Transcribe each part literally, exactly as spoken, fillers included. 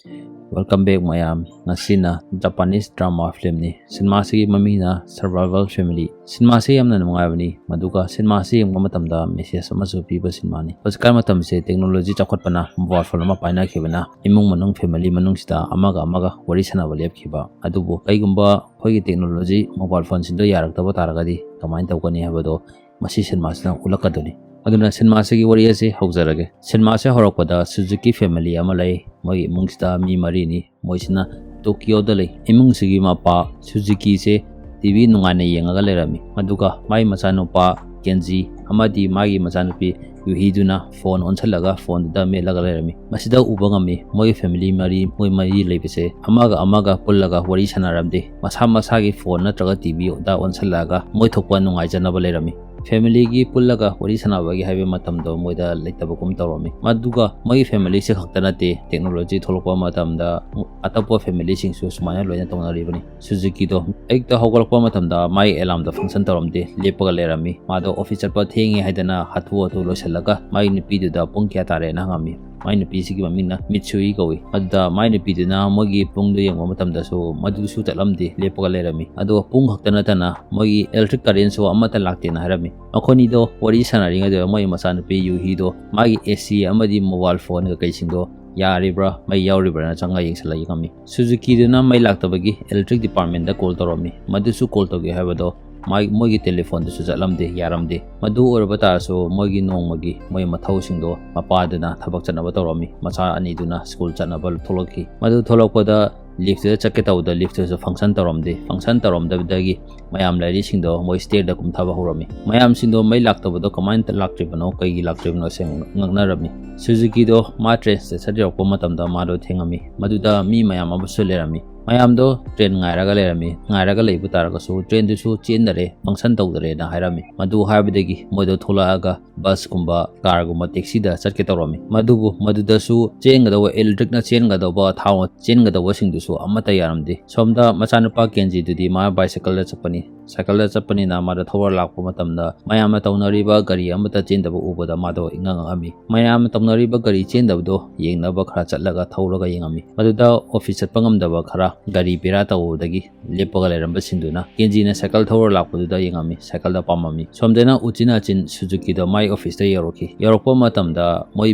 Welcome back ꯃꯌꯥꯝ꯫ ꯉꯁꯤꯅ Japanese drama film ꯅꯤ꯫ ꯁꯤꯅꯦꯃꯥꯁꯤꯒꯤ ꯃꯃꯤꯡꯅ Survival Family꯫ ꯁꯤꯅꯦꯃꯥꯁꯤ ꯌꯥꯝꯅ ꯅꯨꯡꯉꯥꯏꯕꯅꯤ, ꯃꯗꯨꯒ ꯁꯤꯅꯦꯃꯥꯁꯤ ꯌꯦꯡꯕ ꯃꯇꯝꯗ message ꯑꯃꯁꯨ ꯄꯤꯕ ꯁꯤꯅꯦꯃꯥꯅꯤ꯫ ꯍꯧꯖꯤꯛꯀꯥꯟ ꯃꯇꯝꯁꯦ technology ꯆꯥꯎꯈꯠꯄꯅ mobile phone ꯑꯃ ꯄꯥꯏꯅꯈꯤꯕꯅ ꯏꯃꯨꯡ ꯃꯅꯨꯡ family ꯃꯅꯨꯡꯁꯤꯗ ꯑꯃꯒ ꯑꯃꯒ ꯋꯥꯔꯤ ꯁꯥꯟꯅꯕ ꯂꯦꯞꯈꯤꯕ꯫ ꯑꯗꯨꯕꯨ ꯀꯩꯒꯨꯝꯕ ꯑꯩꯈꯣꯏꯒꯤ technology mobile phone ꯁꯤꯡꯗꯣ ꯌꯥꯔꯛꯇꯕ ꯇꯥꯔꯒꯗꯤ ꯀꯃꯥꯏꯅ ꯇꯧꯒꯅꯤ ꯍꯥꯏꯕꯗꯣ ꯃꯁꯤ ꯁꯤꯅꯦꯃꯥꯁꯤꯅ ꯎꯠꯂꯛꯀꯗꯣꯏꯅꯤ꯫ ꯑꯗꯨꯅ ꯁꯤꯅꯦꯃꯥꯁꯤꯒꯤ ꯋꯥꯔꯤ ꯑꯁꯤ ꯍꯧꯖꯔꯒꯦ꯫ ꯁꯤꯅꯦꯃꯥꯁꯤ ꯍꯧꯔꯛꯄꯗ Suzuki family ꯑꯃ ꯂꯩ꯫ ꯃꯣꯏꯒꯤ ꯏꯃꯨꯡꯁꯤꯗ ꯃꯤ ꯃꯔꯤꯅꯤ꯫ ꯃꯣꯏꯁꯤꯅ ꯇꯣꯀꯤꯌꯣꯗ ꯂꯩ꯫ ꯏꯃꯨꯡꯁꯤꯒꯤ ꯃꯄꯥ Suzuki ꯁꯦ T V ꯅꯨꯡꯉꯥꯏꯅ ꯌꯦꯡꯉꯒ ꯂꯩꯔꯝꯃꯤ꯫ ꯑꯗꯨꯒ ꯃꯥꯒꯤ ꯃꯆꯥꯅꯨꯄꯥ ꯀꯦꯟꯖꯤ ꯑꯃꯗꯤ ꯃꯥꯒꯤ ꯃꯆꯥꯅꯨꯄꯤ ꯌꯨꯍꯤꯗꯨꯅ phone ꯑꯣꯟꯁꯜꯂꯒ phone ꯗꯨꯗ ꯃꯦꯠꯂꯒ ꯂꯩꯔꯝꯃꯤ꯫ ꯃꯁꯤꯗ ꯎꯕ ꯉꯝꯃꯤ ꯃꯣꯏꯒꯤ family ꯃꯔꯤ, ꯃꯣꯏ ꯃꯔꯤ ꯂꯩꯕꯁꯦ ꯑꯃꯒ ꯑꯃꯒ ꯄꯨꯜꯂꯒ ꯋꯥꯔꯤ ꯁꯥꯟꯅꯔꯝꯗꯦ꯫ ꯃꯁꯥ ꯃꯁꯥꯒꯤ phone ꯅꯠꯇ꯭ꯔꯒ T V ꯗ ꯑꯣꯟꯁꯜꯂꯛꯑꯒ ꯃꯣꯏ ꯊꯣꯛꯄ ꯅꯨꯡꯉꯥꯏꯖꯅꯕ ꯂꯩꯔꯝꯃꯤ꯫ Family ꯒꯤ ꯄꯨꯜꯂꯒ ꯋꯥꯔꯤ ꯁꯥꯟꯅꯕꯒꯤ ꯍꯥꯏꯕ ꯃꯇꯝꯗꯣ ꯃꯣꯏꯗ ꯂꯩꯇꯕꯒꯨꯝ ꯇꯧꯔꯝꯃꯤ꯫ ꯃꯗꯨꯒ ꯃꯣꯏꯒꯤ family ꯁꯦ ꯈꯛꯇ ꯅꯠꯇꯦ, technology ꯊꯣꯛꯂꯛꯄ ꯃꯇꯝꯗ ꯑꯇꯣꯞꯄ family ꯁꯤꯡꯁꯨ ꯁꯨꯃꯥꯏꯅ ꯂꯣꯏꯅ ꯇꯧꯅꯔꯤꯕꯅꯤ꯫ Suzuki ꯗꯣ ꯑꯌꯨꯛꯇ ꯍꯧꯒꯠꯂꯛꯄ ꯃꯇꯝꯗ ꯃꯥꯒꯤ alarm ꯗꯣ function ꯇꯧꯔꯝꯗꯦ, ꯂꯦꯞꯄꯒ ꯂꯩꯔꯝꯃꯤ꯫ ꯃꯥꯗꯣ office ꯆꯠꯄ ꯊꯦꯡꯉꯦ ꯍꯥꯏꯗꯅ ꯍꯥꯊꯨ ꯍꯥꯊꯨ ꯂꯣꯏꯁꯤꯜꯂꯒ ꯃꯥꯒꯤ ꯅꯨꯄꯤꯗꯨꯗ ꯄꯨꯡ ꯀꯌꯥ ꯇꯥꯔꯦꯅ ꯍꯪꯉꯝꯃꯤ꯫ ꯃꯥꯏ ꯅꯨꯄꯤꯁꯤꯒꯤ ꯃꯃꯤꯡꯅ ꯃꯤꯠꯁꯨꯏ ꯀꯧꯏ꯫ ꯑꯗꯨꯗ ꯃꯥꯏ ꯅꯨꯄꯤꯗꯨꯅ ꯃꯣꯏꯒꯤ ꯄꯨꯡꯗꯣ ꯌꯦꯡꯕ ꯃꯇꯝꯗꯁꯨ ꯃꯗꯨꯁꯨ ꯆꯠꯂꯝꯗꯦ, ꯂꯦꯞꯄꯒ ꯂꯩꯔꯝꯃꯤ꯫ ꯑꯗꯨꯒ ꯄꯨꯡ ꯈꯛꯇ ꯅꯠꯇꯅ ꯃꯣꯏꯒꯤ electric current ꯁꯨ ꯑꯃꯠꯇ ꯂꯥꯛꯇꯦꯅ ꯍꯥꯏꯔꯝꯃꯤ꯫ ꯃꯈꯣꯏꯅꯤꯗꯣ ꯋꯥꯔꯤ ꯁꯥꯟꯅꯔꯤꯉꯩꯗ ꯃꯣꯏ ꯃꯆꯥꯅꯨꯄꯤ ꯌꯨꯍꯤꯗꯣ ꯃꯥꯒꯤ A C ꯑꯃꯗꯤ mobile phone ꯀꯩꯀꯩꯁꯤꯡꯗꯣ ꯌꯥꯔꯤꯕ꯭ꯔꯥ, ꯃꯩ ꯌꯥꯎꯔꯤꯕ꯭ꯔꯥꯅ ꯆꯪꯉ ꯌꯦꯡꯁꯤꯜꯂ ꯌꯦꯡꯉꯝꯃꯤ꯫ Suzuki ꯗꯨꯅ ꯃꯩ ꯂꯥꯛꯇꯕꯒꯤ electric department ꯗ call ꯇꯧꯔꯝꯃꯤ꯫ ꯃꯗꯨꯁꯨ call ꯇꯧꯒꯦ ꯍꯥꯏꯕꯗꯣ ꯃꯥꯏ-, ꯃꯣꯏꯒꯤ telephone ꯗꯨꯁꯨ ꯆꯠꯂꯝꯗꯦ, ꯌꯥꯔꯝꯗꯦ꯫ ꯃꯗꯨ ꯑꯣꯏꯔꯕ ꯇꯥꯔꯁꯨ ꯃꯣꯏꯒꯤ ꯅꯣꯡꯃꯒꯤ ꯃꯣꯏ ꯃꯊꯧꯁꯤꯡꯗꯣ ꯃꯄꯥꯗꯨꯅ ꯊꯕꯛ ꯆꯠꯅꯕ ꯇꯧꯔꯝꯃꯤ꯫ ꯃꯆꯥ ꯑꯅꯤꯗꯨꯅ school ꯆꯠꯅꯕ ꯊꯣꯛꯂꯛꯈꯤ꯫ ꯃꯗꯨ ꯊꯣꯛꯂꯛꯄꯗ lift ꯇꯨꯗ ꯆꯠꯀꯦ ꯇꯧꯕꯗ lift ꯇꯨꯁꯨ function ꯇꯧꯔꯝꯗꯦ꯫ Function ꯇꯧꯔꯝꯗꯕꯗꯒꯤ ꯃꯌꯥꯝ ꯂꯩꯔꯤꯁꯤꯡꯗꯣ ꯃꯣꯏ stair ꯗ ꯀꯨꯝꯊꯕ ꯍꯧꯔꯝꯃꯤ꯫ ꯃꯌꯥꯝꯁꯤꯡꯗꯣ ꯃꯩ ꯂꯥꯛꯇꯕꯗꯣ ꯀꯃꯥꯏꯅ ꯂꯥꯛꯇ꯭ꯔꯤꯕꯅꯣ, ꯀꯩꯒꯤ ꯂꯥꯛꯇ꯭ꯔꯤꯕꯅꯣ ꯁꯦ ꯉꯛꯅꯔꯝꯃꯤ꯫ Suzuki ꯗꯣ ꯃꯥ train station ꯌꯧꯔꯛꯄ ꯃꯇꯝꯗ ꯃꯥꯗꯣ ꯊꯦꯡꯉꯝꯃꯤ꯫ ꯃꯗꯨꯗ ꯃꯤ ꯃꯌꯥꯝ ꯑꯃꯁꯨ ꯂꯩꯔꯝꯃꯤ꯫ ꯃꯌꯥꯝꯗꯣ train ꯉꯥꯏꯔꯒ ꯂꯩꯔꯝꯃꯤ꯫ ꯉꯥꯏꯔꯒ ꯂꯩꯕ ꯇꯥꯔꯒꯁꯨ train ꯗꯨꯁꯨ ꯆꯦꯟꯗꯔꯦ, function ꯇꯧꯗꯔꯦꯅ ꯍꯥꯏꯔꯝꯃꯤ꯫ ꯃꯗꯨ ꯍꯥꯏꯕꯗꯒꯤ ꯃꯣꯏꯗꯣ ꯊꯣꯛꯂꯛꯑꯒ bus ꯀꯨꯝꯕ, car ꯒꯨꯝꯕ, taxi ꯗ ꯆꯠꯀꯦ ꯇꯧꯔꯝꯃꯤ꯫ ꯃꯗꯨꯕꯨ ꯃꯗꯨꯗꯁꯨ ꯆꯦꯟꯒꯗꯧꯕ, electric ꯅ ꯆꯦꯟꯒꯗꯧꯕ, ꯊꯥꯎꯅ ꯆꯦꯟꯒꯗꯧꯕꯁꯤꯡꯗꯨꯁꯨ ꯑꯃꯠꯇ ꯌꯥꯔꯝꯗꯦ꯫ ꯁꯣꯝꯗ ꯃꯆꯥꯅꯨꯄꯥ ꯀꯦꯟꯖꯤꯗꯨꯗꯤ ꯃꯥ bicycle ꯗ ꯆꯠꯄꯅꯤ꯫ ꯁꯥꯏꯀꯜꯗ ꯆꯠꯄꯅꯤꯅ ꯃꯥꯗꯣ ꯊꯧꯔ ꯂꯥꯛꯄ ꯃꯇꯝꯗ ꯃꯌꯥꯝꯅ ꯇꯧꯅꯔꯤꯕ ꯒꯥꯔꯤ ꯑꯃꯠꯇ ꯆꯦꯟꯗꯕ ꯎꯕꯗ ꯃꯥꯗꯣ ꯏꯉꯛ ꯉꯛꯑꯝꯃꯤ꯫ ꯃꯌꯥꯝꯅ ꯇꯧꯅꯔꯤꯕ ꯒꯥꯔꯤ ꯆꯦꯟꯗꯕꯗꯣ ꯌꯦꯡꯅꯕ ꯈꯔ ꯆꯠꯂꯒ ꯊꯧꯔꯒ ꯌꯦꯡꯉꯝꯃꯤ꯫ ꯃꯗꯨꯗ ꯑꯣꯐꯤꯁ ꯆꯠꯄ ꯉꯝꯗꯕ ꯈꯔ ꯒꯥꯔꯤ ꯕꯦꯔꯥ ꯇꯧꯕꯗꯒꯤ ꯂꯦꯞꯄꯒ ꯂꯩꯔꯝꯕꯁꯤꯡꯗꯨꯅ ꯀꯦꯟꯖꯤꯅ ꯁꯥꯏꯀꯜ ꯊꯧꯔ ꯂꯥꯛꯄꯗꯨꯗ ꯌꯦꯡꯉꯝꯃꯤ꯫ ꯁꯥꯏꯀꯜꯗ ꯄꯥꯝꯃꯝꯃꯤ꯫ ꯁꯣꯝꯗꯅ ꯎꯆꯤꯟ ꯅꯥꯆꯤꯟ ꯁꯨꯖꯨꯀꯤꯗꯣ ꯃꯥꯏ ꯑꯣꯐꯤꯁꯇ ꯌꯧꯔꯛꯈꯤ꯫ ꯌꯧꯔꯛꯄ ꯃꯇꯝꯗ ꯃꯣꯏ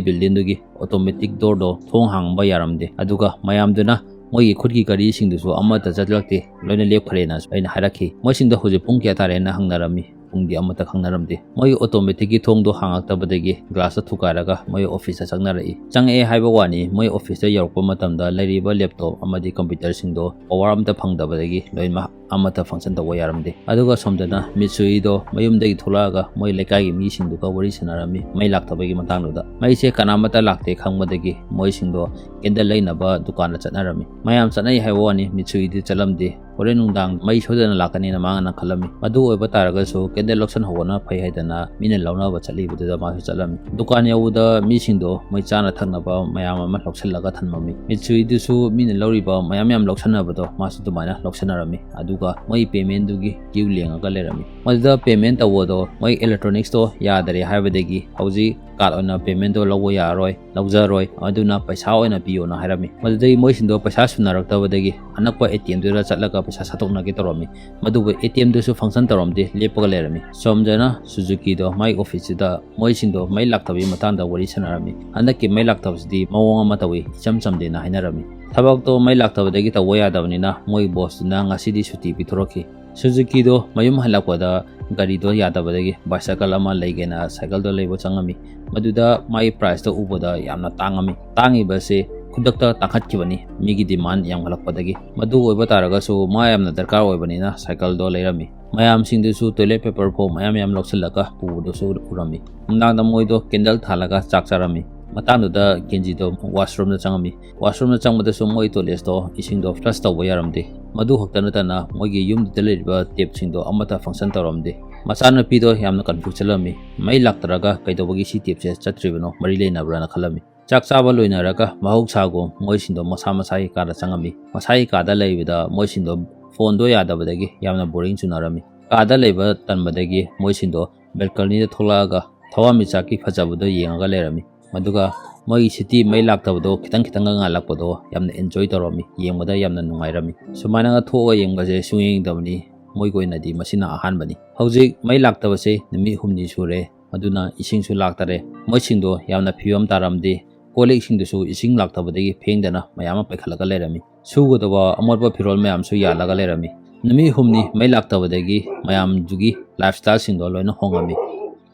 ꯕꯤꯜꯗꯤꯡꯗꯨꯒꯤ ꯑꯣꯇꯣꯃꯦꯇꯤꯛ ꯗꯣꯔꯗꯣ ꯊꯣꯡ ꯍꯥꯡꯕ ꯌꯥꯔꯝꯗꯦ꯫ ꯑꯗꯨꯒ ꯃꯌꯥꯝꯗꯨꯅ ꯃꯣꯏꯒꯤ ꯈꯨꯠꯀꯤ ꯒꯥꯔꯤꯁꯤꯡꯗꯨꯁꯨ ꯑꯃꯠꯇ ꯆꯠꯂꯛꯇꯦ, ꯂꯣꯏꯅ ꯂꯦꯞꯈ꯭ꯔꯦꯅ ꯑꯩꯅ ꯍꯥꯏꯔꯛꯈꯤ꯫ ꯃꯣꯏꯁꯤꯡꯗ ꯍꯧꯖꯤꯛ ꯄꯨꯡ ꯀꯌꯥ ꯇꯥꯔꯦꯅ ꯍꯪꯅꯔꯝꯃꯤ꯫ ꯄꯨꯡꯗꯤ ꯑꯃꯠꯇ ꯈꯪꯅꯔꯝꯗꯦ꯫ ꯃꯣꯏꯒꯤ ꯑꯣꯇꯣꯃꯦꯇꯤꯛꯀꯤ ꯊꯣꯡꯗꯣ ꯍꯥꯡꯉꯛꯇꯕꯗꯒꯤ ꯒ꯭ꯂꯥꯁꯇ ꯊꯨꯒꯥꯏꯔꯒ ꯃꯣꯏ ꯑꯣꯐꯤꯁꯇ ꯆꯪꯅꯔꯛꯏ꯫ ꯆꯪꯉꯛꯑꯦ ꯍꯥꯏꯕ ꯋꯥꯅꯤ, ꯃꯣꯏ ꯑꯣꯐꯤꯁꯇ ꯌꯧꯔꯛꯄ ꯃꯇꯝꯗ ꯂꯩꯔꯤꯕ ꯂꯦꯞꯇꯣꯞ ꯑꯃꯗꯤ ꯀꯝꯄ꯭ꯌꯨꯇꯔꯁꯤꯡꯗꯣ ꯄꯋꯥꯔ ꯑꯝꯇ ꯐꯪꯗꯕꯗꯒꯤ ꯂꯣꯏꯅꯃꯛ ꯑꯃꯠꯇ ꯐꯪꯁꯟ ꯇꯧꯕ ꯌꯥꯔꯝꯗꯦ꯫ ꯑꯗꯨꯒ ꯁꯣꯝꯗꯅ ꯃꯤꯠꯁꯨꯏꯗꯣ ꯃꯌꯨꯝꯗꯒꯤ ꯊꯣꯛꯂꯛꯑꯒ ꯃꯣꯏ ꯂꯩꯀꯥꯏꯒꯤ ꯃꯤꯁꯤꯡꯗꯨꯒ ꯋꯥꯔꯤ ꯁꯥꯟꯅꯔꯝꯃꯤ ꯃꯩ ꯂꯥꯛꯇꯕꯒꯤ ꯃꯇꯥꯡꯗꯨꯗ꯫ ꯃꯩꯁꯦ ꯀꯅꯥꯃꯠꯇ ꯂꯥꯛꯇꯦ ꯈꯪꯕꯗꯒꯤ ꯃꯣꯏꯁꯤꯡꯗꯣ ꯀꯦꯟꯗꯜ ꯂꯩꯅꯕ ꯗꯨꯀꯥꯟꯗ ꯆꯠꯅꯔꯝꯃꯤ꯫ ꯃꯌꯥꯝ ꯆꯠꯅꯩ ꯍꯥꯏꯕ ꯋꯥꯅꯤ, ꯃꯤꯠꯁꯨꯏꯗꯤ ꯆꯠꯂꯝꯗꯦ꯫ ꯍꯣꯔꯦꯟ ꯅꯨꯡꯗꯥꯡ ꯃꯩ ꯁꯣꯏꯗꯅ ꯂꯥꯛꯀꯅꯤꯅ ꯃꯥꯅ ꯈꯜꯂꯝꯃꯤ꯫ ꯃꯗꯨ ꯑꯣꯏꯕ ꯇꯥꯔꯒꯁꯨ ꯀꯦꯟꯗꯜ ꯂꯧꯁꯟꯍꯧꯕꯅ ꯐꯩ ꯍꯥꯏꯗꯅ ꯃꯤꯅ ꯂꯧꯅꯕ ꯆꯠꯂꯤꯕꯗꯨꯗ ꯃꯥꯁꯨ ꯆꯠꯂꯝꯃꯤ꯫ ꯗꯨꯀꯥꯟ ꯌꯧꯕꯗ ꯃꯤꯁꯤꯡꯗꯣ ꯃꯣꯏ ꯆꯥꯅ ꯊꯛꯅꯕ ꯃꯌꯥꯝ ꯑꯃ ꯂꯧꯁꯤꯜꯂꯒ ꯊꯝꯃꯝꯃꯤ꯫ ꯃꯤꯠꯁꯨꯏꯗꯨꯁꯨ ꯃꯤꯅ ꯂꯧꯔꯤꯕ ꯃꯌꯥꯝ ꯌꯥꯝ ꯂꯧꯁꯟꯅꯕꯗꯣ ꯃꯥꯁꯨ ꯑꯗꯨꯃꯥꯏꯅ ꯂꯧꯁꯟꯅꯔꯝꯃꯤ꯫ ꯑꯗꯨꯒ ꯃꯣꯏ ꯄꯦꯃꯦꯟꯗꯨꯒꯤ ꯀ꯭ꯌꯨ ꯂꯦꯡꯉꯒ ꯂꯩꯔꯝꯃꯤ꯫ ꯃꯗꯨꯗ ꯄꯦꯃꯦꯟ ꯇꯧꯕꯗꯣ ꯃꯣꯏ ꯏꯂꯦꯛꯇ꯭ꯔꯣꯅꯤꯛꯁꯇꯣ ꯌꯥꯗꯔꯦ ꯍꯥꯏꯕꯗꯒꯤ ꯍꯧꯖꯤꯛ ꯀꯥꯔꯗ ꯑꯣꯏꯅ ꯄꯦꯃꯦꯟꯗꯣ ꯂꯧꯕ ꯌꯥꯔꯔꯣꯏ, ꯂꯧꯖꯔꯣꯏ, ꯑꯗꯨꯅ ꯄꯩꯁꯥ ꯑꯣꯏꯅ ꯄꯤꯌꯣꯅ ꯍꯥꯏꯔꯝꯃꯤ꯫ ꯃꯗꯨꯗꯒꯤ ꯃꯣꯏꯁꯤꯡꯗꯣ ꯄꯩꯁꯥ ꯁꯨꯅꯔꯛꯇꯕꯗꯒꯤ ꯑꯅꯛꯄ ꯑꯦ ꯇꯤ ꯑꯦꯝꯗꯨꯗ ꯆꯠꯂꯒ ꯄꯩꯁꯥ ꯁꯠꯇꯣꯛꯅꯒꯦ ꯇꯧꯔꯝꯃꯤ꯫ ꯃꯗꯨꯕꯨ ꯑꯦ ꯇꯤ ꯑꯦꯝꯗꯨꯁꯨ ꯐꯪꯁꯟ ꯇꯧꯔꯝꯗꯦ, ꯂꯦꯞꯄꯒ ꯂꯩꯔꯝꯃꯤ꯫ ꯁꯣꯝꯗꯅ ꯁꯨꯖꯨꯀꯤꯗꯣ ꯃꯥꯏ ꯑꯣꯐꯤꯁꯁꯤꯗ ꯃꯣꯏꯁꯤꯡꯗꯣ ꯃꯩ ꯂꯥꯛꯇꯕꯒꯤ ꯃꯇꯥꯡꯗ ꯋꯥꯔꯤ ꯁꯥꯟꯅꯔꯝꯃꯤ꯫ ꯍꯟꯗꯛꯀꯤ ꯃꯩ ꯂꯥꯛꯇꯕꯁꯤꯗꯤ ꯃꯑꯣꯡ ꯑꯃ ꯇꯧꯏ, ꯏꯆꯝ ꯆꯝꯗꯦꯅ ꯍꯥꯏꯅꯔꯝꯃꯤ꯫ ꯊꯕꯛꯇꯣ ꯃꯩ ꯂꯥꯛꯇꯕꯗꯒꯤ ꯇꯧꯕ ꯌꯥꯗꯕꯅꯤꯅ ꯃꯣꯏ ꯕꯣꯁꯇꯨꯅ ꯉꯁꯤꯗꯤ ꯁꯨꯇꯤ ꯄꯤꯊꯣꯔꯛꯈꯤ꯫ ꯁꯨꯖꯨꯀꯤꯗꯣ ꯃꯌꯨꯝ ꯍꯜꯂꯛꯄꯗ ꯒꯥꯔꯤꯗꯣ ꯌꯥꯗꯕꯗꯒꯤ ꯕꯥꯏꯁꯥꯏꯀꯜ ꯑꯃ ꯂꯩꯒꯦꯅ ꯁꯥꯏꯀꯜꯗꯣ ꯂꯩꯕ ꯆꯪꯉꯝꯃꯤ꯫ ꯃꯗꯨꯗ ꯃꯥꯒꯤ ꯄ꯭ꯔꯥꯏꯁꯇꯣ ꯎꯕꯗ ꯌꯥꯝꯅ ꯇꯥꯡꯉꯝꯃꯤ꯫ ꯇꯥꯡꯉꯤꯕꯁꯦ ꯈꯨꯗꯛꯇ ꯇꯥꯡꯈꯠꯈꯤꯕꯅꯤ ꯃꯤꯒꯤ ꯗꯤꯃꯥꯟ ꯌꯥꯝꯈꯠꯂꯛꯄꯗꯒꯤ꯫ ꯃꯗꯨ ꯑꯣꯏꯕ ꯇꯥꯔꯒꯁꯨ ꯃꯥ ꯌꯥꯝꯅ ꯗꯔꯀꯥꯔ ꯑꯣꯏꯕꯅꯤꯅ ꯁꯥꯏꯀꯜꯗꯣ ꯂꯩꯔꯝꯃꯤ꯫ ꯃꯌꯥꯝꯁꯤꯡꯗꯨꯁꯨ ꯇꯣꯏꯂꯦꯠ ꯄꯦꯄꯔ ꯐꯥꯎ ꯃꯌꯥꯝ ꯌꯥꯝ ꯂꯧꯁꯤꯜꯂꯒ ꯄꯨꯕꯗꯨꯁꯨ ꯎꯔꯝꯃꯤ꯫ ꯅꯨꯡꯗꯥꯡꯗ ꯃꯣꯏꯗꯣ ꯀꯦꯟꯗꯜ ꯊꯥꯜꯂꯒ ꯆꯥꯛ ꯆꯥꯔꯝꯃꯤ꯫ ꯃꯇꯥꯡꯗꯨꯗ ꯀꯦꯟꯖꯤꯗꯣ ꯋꯥꯁꯔꯨꯝꯗ ꯆꯪꯉꯝꯃꯤ꯫ ꯋꯥꯁꯔꯨꯝꯗ ꯆꯪꯕꯗꯁꯨ ꯃꯣꯏ ꯇꯣꯏꯂꯦꯠꯁꯇꯣ ꯏꯁꯤꯡꯗꯣ ꯐ꯭ꯂꯁ ꯇꯧꯕ ꯌꯥꯔꯝꯗꯦ꯫ ꯃꯗꯨ ꯈꯛꯇ ꯅꯠꯇꯅ ꯃꯣꯏꯒꯤ ꯌꯨꯝꯗꯨꯗ ꯂꯩꯔꯤꯕ ꯇꯦꯞꯁꯤꯡꯗꯣ ꯑꯃꯠꯇ ꯐꯪꯁꯟ ꯇꯧꯔꯝꯗꯦ꯫ ꯃꯆꯥꯅꯨꯄꯤꯗꯣ ꯌꯥꯝꯅ ꯀꯟꯐ꯭ꯌꯨꯁ ꯆꯠꯂꯝꯃꯤ꯫ ꯃꯩ ꯂꯥꯛꯇ꯭ꯔꯒ ꯀꯩꯗꯧꯕꯒꯤ ꯁꯤ ꯇꯦꯞꯁꯦ ꯆꯠꯇ꯭ꯔꯤꯕꯅꯣ, ꯃꯔꯤ ꯂꯩꯅꯕ꯭ꯔꯥꯅ ꯈꯜꯂꯝꯃꯤ꯫ ꯆꯥꯛ ꯆꯥꯕ ꯂꯣꯏꯅꯔꯒ ꯃꯍꯧꯁꯥꯒꯨꯝ ꯃꯣꯏꯁꯤꯡꯗꯣ ꯃꯁꯥ ꯃꯁꯥꯒꯤ ꯀꯥꯗ ꯆꯪꯉꯝꯃꯤ꯫ ꯃꯁꯥꯒꯤ ꯀꯥꯗ ꯂꯩꯕꯗ ꯃꯣꯏꯁꯤꯡꯗꯣ ꯐꯣꯟꯗꯣ ꯌꯥꯗꯕꯗꯒꯤ ꯌꯥꯝꯅ ꯕꯣꯔꯤꯡ ꯆꯨꯅꯔꯝꯃꯤ꯫ ꯀꯥꯗ ꯂꯩꯕ ꯇꯟꯕꯗꯒꯤ ꯃꯣꯏꯁꯤꯡꯗꯣ ꯕꯦꯜꯀꯅꯤꯗ ꯊꯣꯛꯂꯛꯑꯒ ꯊꯋꯥꯟꯃꯤꯆꯥꯛꯀꯤ ꯐꯖꯕꯗꯣ ꯌꯦꯡꯉꯒ ꯂꯩꯔꯝꯃꯤ꯫ ꯃꯗꯨꯒ ꯃꯣꯏꯒꯤ ꯁꯤꯇꯤ ꯃꯩ ꯂꯥꯛꯇꯕꯗꯣ ꯈꯤꯇꯪ ꯈꯤꯇꯪꯒ ꯉꯥꯜꯂꯛꯄꯗꯣ ꯌꯥꯝꯅ ꯑꯦꯟꯖꯣꯏ ꯇꯧꯔꯝꯃꯤ, ꯌꯦꯡꯕꯗ ꯌꯥꯝꯅ ꯅꯨꯡꯉꯥꯏꯔꯝꯃꯤ꯫ ꯁꯨꯃꯥꯏꯅꯒ ꯊꯣꯛꯑꯒ ꯌꯦꯡꯕꯁꯦ ꯁꯨꯡꯌꯦꯡ ꯌꯦꯡꯗꯕꯅꯤ, ꯃꯣꯏꯒꯤ ꯑꯣꯏꯅꯗꯤ ꯃꯁꯤꯅ ꯑꯍꯥꯟꯕꯅꯤ꯫ ꯍꯧꯖꯤꯛ ꯃꯩ ꯂꯥꯛꯇꯕꯁꯦ ꯅꯨꯃꯤꯠ ꯍꯨꯝꯅꯤ ꯁꯨꯔꯦ, ꯑꯗꯨꯅ ꯏꯁꯤꯡꯁꯨ ꯂꯥꯛꯇꯔꯦ꯫ ꯃꯣꯏꯁꯤꯡꯗꯣ ꯌꯥꯝꯅ ꯐꯤꯕꯝ ꯇꯥꯔꯝꯗꯦ꯫ ꯀꯣꯜ ꯂꯤꯛꯁꯤꯡꯗꯨꯁꯨ ꯏꯁꯤꯡ ꯂꯥꯛꯇꯕꯗꯒꯤ ꯐꯦꯡꯗꯅ ꯃꯌꯥꯝ ꯑꯃ ꯄꯩꯈꯠꯂꯒ ꯂꯩꯔꯝꯃꯤ꯫ ꯁꯨꯒꯗꯕ ꯑꯃꯣꯠꯄ ꯐꯤꯔꯣꯜ ꯃꯌꯥꯝꯁꯨ ꯌꯥꯜꯂꯒ ꯂꯩꯔꯝꯃꯤ꯫ ꯅꯨꯃꯤꯠ ꯍꯨꯝꯅꯤ ꯃꯩ ꯂꯥꯛꯇꯕꯗꯒꯤ ꯃꯌꯥꯝꯗꯨꯒꯤ ꯂꯥꯏꯐ ꯁ꯭ꯇꯥꯏꯜꯁꯤꯡꯗꯣ ꯂꯣꯏꯅ ꯍꯣꯡꯉꯝꯃꯤ꯫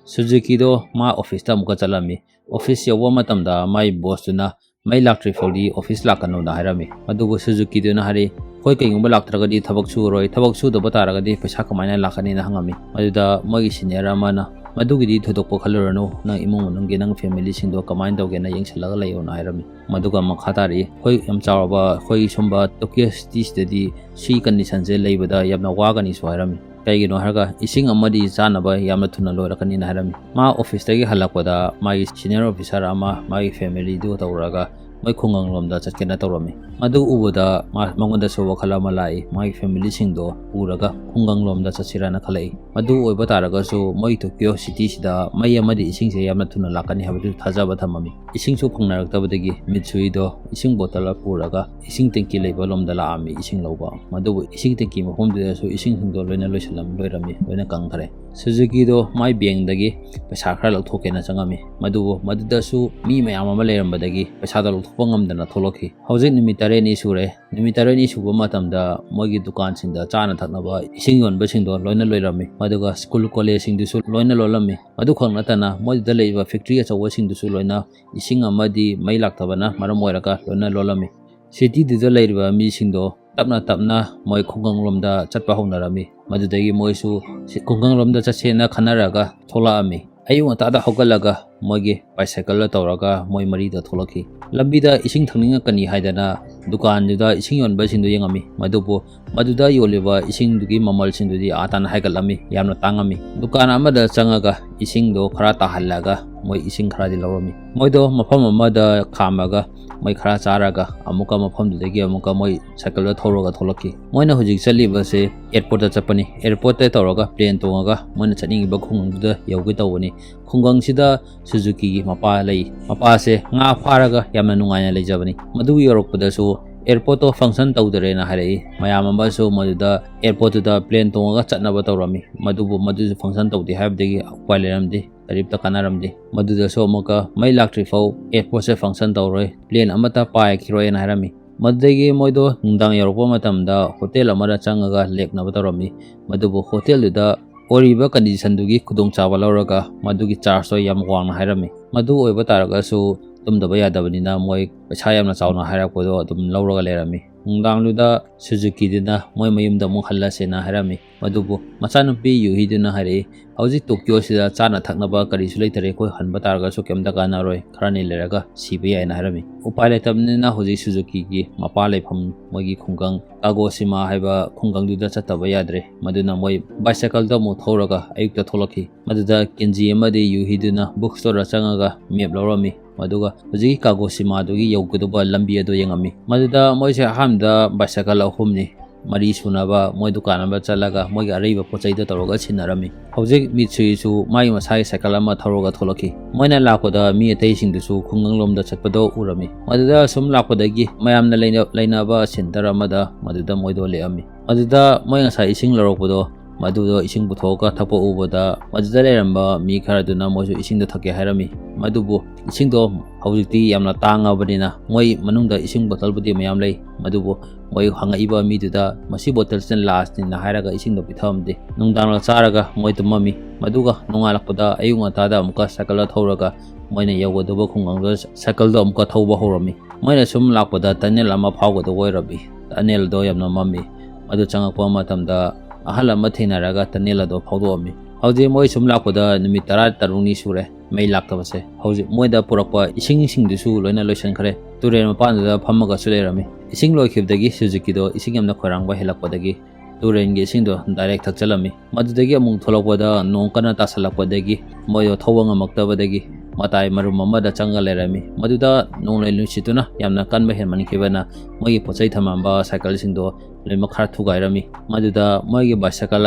ꯁꯨꯖꯨꯀꯤꯗꯣ ꯃꯥ ꯑꯣꯐꯤꯁꯇ ꯑꯃꯨꯛꯀ ꯆꯠꯂꯝꯃꯤ꯫ ꯑꯣꯐꯤꯁ ꯌꯧꯕ ꯃꯇꯝꯗ ꯃꯥꯏ ꯕꯣꯁꯇꯨꯅ ꯃꯩ ꯂꯥꯛꯇ꯭ꯔꯤ ꯐꯥꯎꯗꯤ ꯑꯣꯐꯤꯁ ꯂꯥꯛꯀꯅꯨꯅ ꯍꯥꯏꯔꯝꯃꯤ꯫ ꯑꯗꯨꯕꯨ ꯁꯨꯖꯨꯀꯤꯗꯨꯅ ꯍꯥꯏꯔꯤ, "ꯑꯩꯈꯣꯏ ꯀꯩꯒꯨꯝꯕ ꯂꯥꯛꯇ꯭ꯔꯒꯗꯤ ꯊꯕꯛ ꯁꯨꯔꯣꯏ, ꯊꯕꯛ ꯁꯨꯗꯕ ꯇꯥꯔꯒꯗꯤ ꯄꯩꯁꯥ ꯀꯃꯥꯏꯅ ꯂꯥꯛꯀꯅꯤꯅ?" ꯍꯪꯉꯝꯃꯤ꯫ ꯃꯗꯨꯗ ꯃꯣꯏꯒꯤ ꯁꯤꯅꯤꯌꯔ ꯑꯃꯅ, "ꯃꯗꯨꯒꯤꯗꯤ ꯊꯣꯏꯗꯣꯛꯄ ꯈꯜꯂꯨꯔꯅꯨ, ꯅꯪ ꯏꯃꯨꯡ ꯃꯅꯨꯡꯒꯤ, ꯅꯪ ꯐꯦꯃꯤꯂꯤꯁꯤꯡꯗꯣ ꯀꯃꯥꯏꯅ ꯇꯧꯒꯦꯅ ꯌꯦꯡꯁꯤꯜꯂꯒ ꯂꯩꯌꯣꯅ" ꯍꯥꯏꯔꯝꯃꯤ꯫ ꯃꯗꯨꯒ ꯃꯈꯥ ꯇꯥꯔꯛꯏ, "ꯑꯩꯈꯣꯏ ꯌꯥꯝ ꯆꯥꯎꯔꯕ, ꯑꯩꯈꯣꯏ ꯁꯨꯝꯕ ꯇꯣꯀꯤꯌꯣ ꯁꯤꯇꯤꯁꯤꯗꯗꯤ ꯁꯤ ꯀꯟꯗꯤꯁꯟꯁꯦ ꯂꯩꯕꯗ ꯌꯥꯝꯅ ꯋꯥꯒꯅꯤꯁꯨ" ꯍꯥꯏꯔꯝꯃꯤ꯫ ꯀꯩꯒꯤꯅꯣ ꯍꯥꯏꯔꯒ ꯏꯁꯤꯡ ꯑꯃꯗꯤ ꯆꯥꯅꯕ ꯌꯥꯝꯅ ꯊꯨꯅ ꯂꯣꯏꯔꯛꯀꯅꯤꯅ ꯍꯥꯏꯔꯝꯃꯤ꯫ ꯃꯥ ꯑꯣꯐꯤꯁꯇꯒꯤ ꯍꯜꯂꯛꯄꯗ ꯃꯥꯒꯤ ꯁꯤꯅꯤꯌꯔ ꯑꯣꯐꯤꯁꯥꯔ ꯑꯃ ꯃꯥꯒꯤ ꯐꯦꯃꯤꯂꯤꯗꯨ ꯇꯧꯔꯒ ꯃꯣꯏ ꯈꯨꯡꯒꯪꯂꯣꯝꯗ ꯆꯠꯀꯦꯅ ꯇꯧꯔꯝꯃꯤ꯫ ꯃꯗꯨ ꯎꯕꯗ ꯃꯥ, ꯃꯉꯣꯟꯗꯁꯨ ꯋꯥꯈꯜ ꯑꯃ ꯂꯥꯛꯏ, ꯃꯥꯒꯤ ꯐꯦꯃꯤꯂꯤꯁꯤꯡꯗꯣ ꯄꯨꯔꯒ ꯈꯨꯡꯒꯪꯂꯣꯝꯗ ꯆꯠꯁꯤꯔꯥꯅ ꯈꯜꯂꯛꯏ꯫ ꯃꯗꯨ ꯑꯣꯏꯕ ꯇꯥꯔꯒꯁꯨ ꯃꯣꯏ ꯇꯣꯀꯤꯌꯣ ꯁꯤꯇꯤꯁꯤꯗ ꯃꯩ ꯑꯃꯗꯤ ꯏꯁꯤꯡꯁꯦ ꯌꯥꯝꯅ ꯊꯨꯅ ꯂꯥꯛꯀꯅꯤ ꯍꯥꯏꯕꯗꯨ ꯊꯥꯖꯕ ꯊꯝꯃꯝꯃꯤ꯫ ꯏꯁꯤꯡꯁꯨ ꯐꯪꯅꯔꯛꯇꯕꯗꯒꯤ ꯃꯤꯠꯁꯨꯏꯗꯣ ꯏꯁꯤꯡ ꯕꯣꯇꯜ ꯄꯨꯔꯒ ꯏꯁꯤꯡ ꯇꯦꯡꯀꯤ ꯂꯩꯕ ꯂꯣꯝꯗ ꯂꯥꯛꯑꯝꯃꯤ ꯏꯁꯤꯡ ꯂꯧꯕ꯫ ꯃꯗꯨꯕꯨ ꯏꯁꯤꯡ ꯇꯦꯡꯀꯤ ꯃꯐꯝꯗꯨꯗꯁꯨ ꯏꯁꯤꯡꯁꯤꯡꯗꯣ ꯂꯣꯏꯅ ꯂꯣꯏꯁꯤꯜꯂꯝ-, ꯂꯣꯏꯔꯝꯃꯤ, ꯂꯣꯏꯅ ꯀꯪꯈ꯭ꯔꯦ꯫ ꯁꯨꯖꯨꯀꯤꯗꯣ ꯃꯥꯏ ꯕꯦꯡꯗꯒꯤ ꯄꯩꯁꯥ ꯈꯔ ꯂꯧꯊꯣꯛꯀꯦꯅ ꯆꯪꯉꯝꯃꯤ꯫ ꯃꯗꯨꯕꯨ ꯃꯗꯨꯗꯁꯨ ꯃꯤ ꯃꯌꯥꯝ ꯑꯃ ꯂꯩꯔꯝꯕꯗꯒꯤ ꯄꯩꯁꯥꯗꯣ ꯂꯧꯊꯣꯛꯄ ꯉꯝꯗꯅ ꯊꯣꯛꯂꯛꯈꯤ꯫ ꯍꯧꯖꯤꯛ ꯅꯨꯃꯤꯠ ꯇꯔꯦꯠꯅꯤ ꯁꯨꯔꯦ꯫ ꯅꯨꯃꯤꯠ ꯇꯔꯦꯠꯅꯤ ꯁꯨꯕ ꯃꯇꯝꯗ ꯃꯣꯏꯒꯤ ꯗꯨꯀꯥꯟꯁꯤꯡꯗ ꯆꯥꯅ ꯊꯛꯅꯕ ꯏꯁꯤꯡ ꯌꯣꯟꯕꯁꯤꯡꯗꯣ ꯂꯣꯏꯅ ꯂꯣꯏꯔꯝꯃꯤ꯫ ꯃꯗꯨꯒ ꯁ꯭ꯀꯨꯜ ꯀꯣꯂꯦꯖꯁꯤꯡꯗꯨꯁꯨ ꯂꯣꯏꯅ ꯂꯣꯜꯂꯝꯃꯤ꯫ ꯃꯗꯨꯈꯛ ꯅꯠꯇꯅ ꯃꯣꯏꯗꯨꯗ ꯂꯩꯔꯤꯕ ꯐꯦꯛꯇ꯭ꯔꯤ ꯑꯆꯧꯕꯁꯤꯡꯗꯨꯁꯨ ꯂꯣꯏꯅ ꯏꯁꯤꯡ ꯑꯃꯗꯤ ꯃꯩ ꯂꯥꯛꯇꯕꯅ ꯃꯔꯝ ꯑꯣꯏꯔꯒ ꯂꯣꯏꯅ ꯂꯣꯜꯂꯝꯃꯤ꯫ ꯁꯤꯇꯤꯗꯨꯗ ꯂꯩꯔꯤꯕ ꯃꯤꯁꯤꯡꯗꯣ ꯇꯞꯅ ꯇꯞꯅ ꯃꯣꯏ ꯈꯨꯡꯒꯪꯂꯣꯝꯗ ꯆꯠꯄ ꯍꯧꯅꯔꯝꯃꯤ꯫ ꯃꯗꯨꯗꯒꯤ ꯃꯣꯏꯁꯨ ꯁꯤ-, ꯈꯨꯡꯒꯪꯂꯣꯝꯗ ꯆꯠꯁꯦꯅ ꯈꯟꯅꯔꯒ ꯊꯣꯛꯂꯛꯑꯝꯃꯤ꯫ ꯑꯌꯨꯛ ꯉꯟꯇꯥꯗ ꯍꯧꯒꯠꯂꯒ ꯃꯣꯏꯒꯤ ꯕꯥꯏꯁꯥꯏꯀꯜꯗ ꯇꯧꯔꯒ ꯃꯣꯏ ꯃꯔꯤꯗ ꯊꯣꯛꯂꯛꯈꯤ꯫ ꯂꯝꯕꯤꯗ ꯏꯁꯤꯡ ꯊꯛꯅꯤꯡꯉꯛꯀꯅꯤ ꯍꯥꯏꯗꯅ ꯗꯨꯀꯥꯟꯗꯨꯗ ꯏꯁꯤꯡ ꯌꯣꯟꯕꯁꯤꯡꯗꯨ ꯌꯦꯡꯉꯝꯃꯤ꯫ ꯃꯗꯨꯕꯨ ꯃꯗꯨꯗ ꯌꯣꯜꯂꯤꯕ ꯏꯁꯤꯡꯗꯨꯒꯤ ꯃꯃꯜꯁꯤꯡꯗꯨꯗꯤ ꯑꯥ ꯇꯥꯅ ꯍꯥꯏꯒꯠꯂꯝꯃꯤ, ꯌꯥꯝꯅ ꯇꯥꯡꯉꯝꯃꯤ꯫ ꯗꯨꯀꯥꯟ ꯑꯃꯗ ꯆꯪꯉꯒ ꯏꯁꯤꯡꯗꯣ ꯈꯔ ꯇꯥꯍꯜꯂꯒ ꯃꯣꯏ ꯏꯁꯤꯡ ꯈꯔꯗꯤ ꯂꯧꯔꯝꯃꯤ꯫ ꯃꯣꯏꯗꯣ ꯃꯐꯝ ꯑꯃꯗ ꯈꯥꯝꯃꯒ ꯃꯣꯏ ꯈꯔ ꯆꯥꯔꯒ ꯑꯃꯨꯛꯀ ꯃꯐꯝꯗꯨꯗꯒꯤ ꯑꯃꯨꯛꯀ ꯃꯣꯏ ꯁꯥꯏꯀꯜꯗ ꯊꯧꯔꯒ ꯊꯣꯛꯂꯛꯈꯤ꯫ ꯃꯣꯏꯅ ꯍꯧꯖꯤꯛ ꯆꯠꯂꯤꯕꯁꯦ ꯑꯦꯌꯔꯄꯣꯔꯠꯇ ꯆꯠꯄꯅꯤ꯫ ꯑꯦꯌꯔꯄꯣꯔꯠꯇ ꯇꯧꯔꯒ ꯄ꯭ꯂꯦꯟ ꯇꯣꯡꯉꯒ ꯃꯣꯏꯅ ꯆꯠꯅꯤꯡꯉꯤꯕ ꯈꯨꯡꯒꯪꯗꯨꯗ ꯌꯧꯒꯦ ꯇꯧꯕꯅꯤ꯫ ꯈꯨꯡꯒꯪꯁꯤꯗ ꯁꯨꯖꯨꯀꯤꯒꯤ ꯃꯄꯥ ꯂꯩ꯫ ꯃꯄꯥꯁꯦ ꯉꯥ ꯐꯥꯔꯒ ꯌꯥꯝꯅ ꯅꯨꯡꯉꯥꯏꯅ ꯂꯩꯖꯕꯅꯤ꯫ ꯃꯗꯨ ꯌꯧꯔꯛꯄꯗꯁꯨ ꯑꯦꯌꯔꯄꯣꯔꯠꯇꯣ ꯐꯪꯁꯟ ꯇꯧꯗꯔꯦꯅ ꯍꯥꯏꯔꯛꯏ꯫ ꯃꯌꯥꯝ ꯑꯃꯁꯨ ꯃꯗꯨꯗ ꯑꯦꯌꯔꯄꯣꯔꯠꯇꯨꯗ ꯄ꯭ꯂꯦꯟ ꯇꯣꯡꯉꯒ ꯆꯠꯅꯕ ꯇꯧꯔꯝꯃꯤ꯫ ꯃꯗꯨꯕꯨ ꯃꯗꯨꯁꯨ ꯐꯪꯁꯟ ꯇꯧꯗꯦ ꯍꯥꯏꯕꯗꯒꯤ ꯎꯄꯥꯏ ꯂꯩꯔꯝꯗꯦ꯫ ꯀꯔꯤꯝꯇ ꯀꯥꯟꯅꯔꯝꯗꯦ꯫ ꯃꯗꯨꯗꯁꯨ ꯑꯃꯨꯛꯀ ꯃꯩ ꯂꯥꯛꯇ꯭ꯔꯤ ꯐꯥꯎ ꯑꯦꯌꯔꯄꯣꯔꯠꯁꯦ ꯐꯪꯁꯟ ꯇꯧꯔꯣꯏ, ꯄ꯭ꯂꯦꯟ ꯑꯃꯠꯇ ꯄꯥꯏꯈꯤꯔꯣꯏꯅ ꯍꯥꯏꯔꯝꯃꯤ꯫ ꯃꯗꯨꯗꯒꯤ ꯃꯣꯏꯗꯣ ꯅꯨꯡꯗꯥꯡ ꯌꯧꯔꯛꯄ ꯃꯇꯝꯗ ꯍꯣꯇꯦꯜ ꯑꯃꯗ ꯆꯪꯉꯒ ꯂꯦꯛꯅꯕ ꯇꯧꯔꯝꯃꯤ꯫ ꯃꯗꯨꯕꯨ ꯍꯣꯇꯦꯜꯗꯨꯗ ꯑꯣꯏꯔꯤꯕ ꯀꯟꯗꯤꯁꯟꯗꯨꯒꯤ ꯈꯨꯗꯣꯡꯆꯥꯕ ꯂꯧꯔꯒ ꯃꯗꯨꯒꯤ ꯆꯥꯔꯖꯇꯣ ꯌꯥꯝ ꯋꯥꯡꯅ ꯍꯥꯏꯔꯝꯃꯤ꯫ ꯃꯗꯨ ꯑꯣꯏꯕ ꯇꯥꯔꯒꯁꯨ ꯇꯨꯝꯗꯕ ꯌꯥꯗꯕꯅꯤꯅ ꯃꯣꯏ ꯄꯩꯁꯥ ꯌꯥꯝꯅ ꯆꯥꯎꯅ ꯍꯥꯏꯔꯛꯄꯗꯣ ꯑꯗꯨꯝ ꯂꯧꯔꯒ ꯂꯩꯔꯝꯃꯤ꯫ ꯅꯨꯡꯗꯥꯡꯗꯨꯗ ꯁꯨꯖꯨꯀꯤꯗꯨꯅ ꯃꯣꯏ ꯃꯌꯨꯝꯗ ꯑꯃꯨꯛ ꯍꯜꯂꯁꯦꯅ ꯍꯥꯏꯔꯝꯃꯤ꯫ ꯃꯗꯨꯕꯨ ꯃꯆꯥꯅꯨꯄꯤ ꯌꯨꯍꯤꯗꯨꯅ ꯍꯥꯏꯔꯛꯏ, "ꯍꯧꯖꯤꯛ ꯇꯣꯀꯤꯌꯣꯁꯤꯗ ꯆꯥꯅ ꯊꯛꯅꯕ ꯀꯔꯤꯁꯨ ꯂꯩꯇꯔꯦ, ꯑꯩꯈꯣꯏ ꯍꯟꯕ ꯇꯥꯔꯒꯁꯨ ꯀꯩꯝꯇ ꯀꯥꯟꯅꯔꯣꯏ, ꯈꯔꯅꯤ ꯂꯩꯔꯒ ꯁꯤꯕ ꯌꯥꯏꯅ" ꯍꯥꯏꯔꯝꯃꯤ꯫ ꯎꯄꯥꯏ ꯂꯩꯇꯕꯅꯤꯅ ꯍꯧꯖꯤꯛ ꯁꯨꯖꯨꯀꯤꯒꯤ ꯃꯄꯥ ꯂꯩꯐꯝ ꯃꯣꯏꯒꯤ ꯈꯨꯡꯒꯪ ꯀꯥꯒꯣꯁꯤꯃꯥ ꯍꯥꯏꯕ ꯈꯨꯡꯒꯪꯗꯨꯗ ꯆꯠꯇꯕ ꯌꯥꯗ꯭ꯔꯦ꯫ ꯃꯗꯨꯅ ꯃꯣꯏ ꯕꯥꯏꯁꯥꯏꯀꯜꯗ ꯑꯃꯨꯛ ꯊꯧꯔꯒ ꯑꯌꯨꯛꯇ ꯊꯣꯛꯂꯛꯈꯤ꯫ ꯃꯗꯨꯗ ꯀꯦꯟꯖꯤ ꯑꯃꯗꯤ ꯌꯨꯍꯤꯗꯨꯅ ꯕꯨꯛ ꯁ꯭ꯇꯣꯔꯗ ꯆꯪꯉꯒ ꯃꯦꯞ ꯂꯧꯔꯝꯃꯤ꯫ ꯑꯗꯨꯒ ꯍꯧꯖꯤꯛꯀꯤ ꯀꯥꯒꯣꯁꯤꯃꯥꯗꯨꯒꯤ ꯌꯧꯒꯗꯧꯕ ꯂꯝꯕꯤ ꯑꯗꯨ ꯌꯦꯡꯉꯝꯃꯤ꯫ ꯃꯗꯨꯗ ꯃꯣꯏꯁꯦ ꯑꯍꯥꯟꯕꯗ ꯕꯥꯏꯁꯥꯏꯀꯜ ꯑꯍꯨꯝꯅꯤ, ꯃꯔꯤ ꯁꯨꯅꯕ ꯃꯣꯏ ꯗꯨꯀꯥꯟ ꯑꯃ ꯆꯠꯂꯒ ꯃꯣꯏꯒꯤ ꯑꯔꯩꯕ ꯄꯣꯠ ꯆꯩꯗꯣ ꯇꯧꯔꯒ ꯁꯤꯟꯅꯔꯝꯃꯤ꯫ ꯍꯧꯖꯤꯛ ꯃꯤꯠꯁꯨꯏꯁꯨ ꯃꯥꯒꯤ ꯃꯁꯥꯒꯤ ꯁꯥꯏꯀꯜ ꯑꯃ ꯊꯧꯔꯒ ꯊꯣꯛꯂꯛꯈꯤ꯫ ꯃꯣꯏꯅ ꯂꯥꯛꯄꯗ ꯃꯤ ꯑꯇꯩꯁꯤꯡꯗꯨꯁꯨ ꯈꯨꯡꯒꯪꯂꯣꯝꯗ ꯆꯠꯄꯗꯣ ꯎꯔꯝꯃꯤ꯫ ꯃꯗꯨꯗ ꯁꯨꯝ ꯂꯥꯛꯄꯗꯒꯤ ꯃꯌꯥꯝꯅ ꯂꯩꯅ-, ꯂꯩꯅꯕ ꯁꯦꯟꯇꯔ ꯑꯃꯗ ꯃꯗꯨꯗ ꯃꯣꯏꯗꯣ ꯂꯦꯛꯑꯝꯃꯤ꯫ ꯃꯗꯨꯗ ꯃꯣꯏ ꯉꯁꯥꯏ ꯏꯁꯤꯡ ꯂꯧꯔꯛꯄꯗꯣ ꯃꯗꯨꯗꯣ ꯏꯁꯤꯡ ꯄꯨꯊꯣꯛꯑꯒ ꯊꯛꯄ ꯎꯕꯗ ꯃꯗꯨꯗ ꯂꯩꯔꯝꯕ ꯃꯤ ꯈꯔꯗꯨꯅ ꯃꯣꯏꯁꯨ ꯏꯁꯤꯡꯗꯣ ꯊꯛꯀꯦ ꯍꯥꯏꯔꯝꯃꯤ꯫ ꯃꯗꯨꯕꯨ ꯏꯁꯤꯡꯗꯣ ꯍꯧꯖꯤꯛꯇꯤ ꯌꯥꯝꯅ ꯇꯥꯡꯉꯕꯅꯤꯅ ꯃꯣꯏ ꯃꯅꯨꯡꯗ ꯏꯁꯤꯡ ꯕꯣꯇꯜꯕꯨꯗꯤ ꯃꯌꯥꯝ ꯂꯩ, ꯃꯗꯨꯕꯨ ꯃꯣꯏ ꯍꯪꯉꯛꯏꯕ ꯃꯤꯗꯨꯗ ꯃꯁꯤ ꯕꯣꯇꯜꯁꯤꯅ ꯂꯥꯁꯅꯤꯅ ꯍꯥꯏꯔꯒ ꯏꯁꯤꯡꯗꯣ ꯄꯤꯊꯛꯑꯝꯗꯦ꯫ ꯅꯨꯡꯗꯥꯡꯗ ꯆꯥꯔꯒ ꯃꯣꯏ ꯇꯨꯝꯃꯝꯃꯤ꯫ ꯃꯗꯨꯒ ꯅꯣꯡꯉꯥꯜꯂꯛꯄꯗ ꯑꯌꯨꯛ ꯉꯟꯇꯥꯗ ꯑꯃꯨꯛꯀ ꯁꯥꯏꯀꯜꯗ ꯊꯧꯔꯒ ꯃꯣꯏꯅ ꯌꯧꯒꯗꯧꯕ ꯈꯨꯡꯒꯪꯗꯨꯗ ꯁꯥꯏꯀꯜꯗꯣ ꯑꯃꯨꯛꯀ ꯊꯧꯕ ꯍꯧꯔꯝꯃꯤ꯫ ꯃꯣꯏꯅ ꯁꯨꯝ ꯂꯥꯛꯄꯗ ꯇꯅꯦꯜ ꯑꯃ ꯐꯥꯎꯒꯗꯧꯕ ꯑꯣꯏꯔꯝꯃꯤ꯫ ꯇꯅꯦꯜꯗꯣ ꯌꯥꯝꯅ ꯃꯝꯃꯤ꯫ ꯃꯗꯨ ꯆꯪꯉꯛꯄ ꯃꯇꯝꯗ ꯑꯍꯜ ꯑꯃ ꯊꯦꯡꯅꯔꯒ ꯇꯅꯦꯜ ꯑꯗꯣ ꯐꯥꯎꯗꯣꯛꯑꯝꯃꯤ꯫ ꯍꯧꯖꯤꯛ ꯃꯣꯏ ꯁꯨꯝ ꯂꯥꯛꯄꯗ ꯅꯨꯃꯤꯠ ꯇꯔꯥ ꯇꯔꯨꯛꯅꯤ ꯁꯨꯔꯦ꯫ ꯃꯩ ꯂꯥꯛꯇꯕꯁꯦ꯫ ꯍꯧꯖꯤꯛ ꯃꯣꯏꯗ ꯄꯨꯔꯛꯄ ꯏꯁꯤꯡꯁꯤꯡꯗꯨꯁꯨ ꯂꯣꯏꯅ ꯂꯣꯏꯁꯤꯟꯈ꯭ꯔꯦ꯫ ꯇꯨꯔꯦꯜ ꯃꯄꯥꯟꯗꯨꯗ ꯐꯝꯃꯒꯁꯨ ꯂꯩꯔꯝꯃꯤ꯫ ꯏꯁꯤꯡ ꯂꯣꯏꯈꯤꯕꯗꯒꯤ ꯁꯨꯖꯨꯀꯤꯗꯣ ꯏꯁꯤꯡ ꯌꯥꯝꯅ ꯈꯣꯏꯔꯥꯡꯕ ꯍꯦꯜꯂꯛꯄꯗꯒꯤ ꯇꯨꯔꯦꯜꯒꯤ ꯏꯁꯤꯡꯗꯣ ꯗꯥꯏꯔꯦꯛ ꯊꯛꯆꯜꯂꯝꯃꯤ꯫ ꯃꯗꯨꯗꯒꯤ ꯑꯃꯨꯛ ꯊꯣꯛꯂꯛꯄꯗ ꯅꯣꯡ ꯀꯟꯅ ꯇꯥꯁꯜꯂꯛꯄꯗꯒꯤ ꯃꯣꯏꯗꯣ ꯊꯧꯕ ꯉꯝꯃꯛꯇꯕꯗꯒꯤ ꯃꯇꯥꯏ ꯃꯔꯨꯝ ꯑꯃꯗ ꯆꯪꯉ ꯂꯩꯔꯝꯃꯤ꯫ ꯃꯗꯨꯗ ꯅꯣꯡꯂꯩ ꯅꯨꯡꯁꯤꯠꯇꯨꯅ ꯌꯥꯝꯅ ꯀꯟꯕ ꯍꯦꯟꯃꯟꯈꯤꯕꯅ ꯃꯣꯏꯒꯤ ꯄꯣꯠ ꯆꯩ ꯊꯝꯃꯝꯕ ꯁꯥꯏꯀꯜꯁꯤꯡꯗꯣ ꯂꯣꯏꯅꯃꯛ ꯈꯔ ꯊꯨꯒꯥꯏꯔꯝꯃꯤ꯫ ꯃꯗꯨꯗ ꯃꯣꯏꯒꯤ ꯕꯥꯏꯁꯥꯏꯀꯜ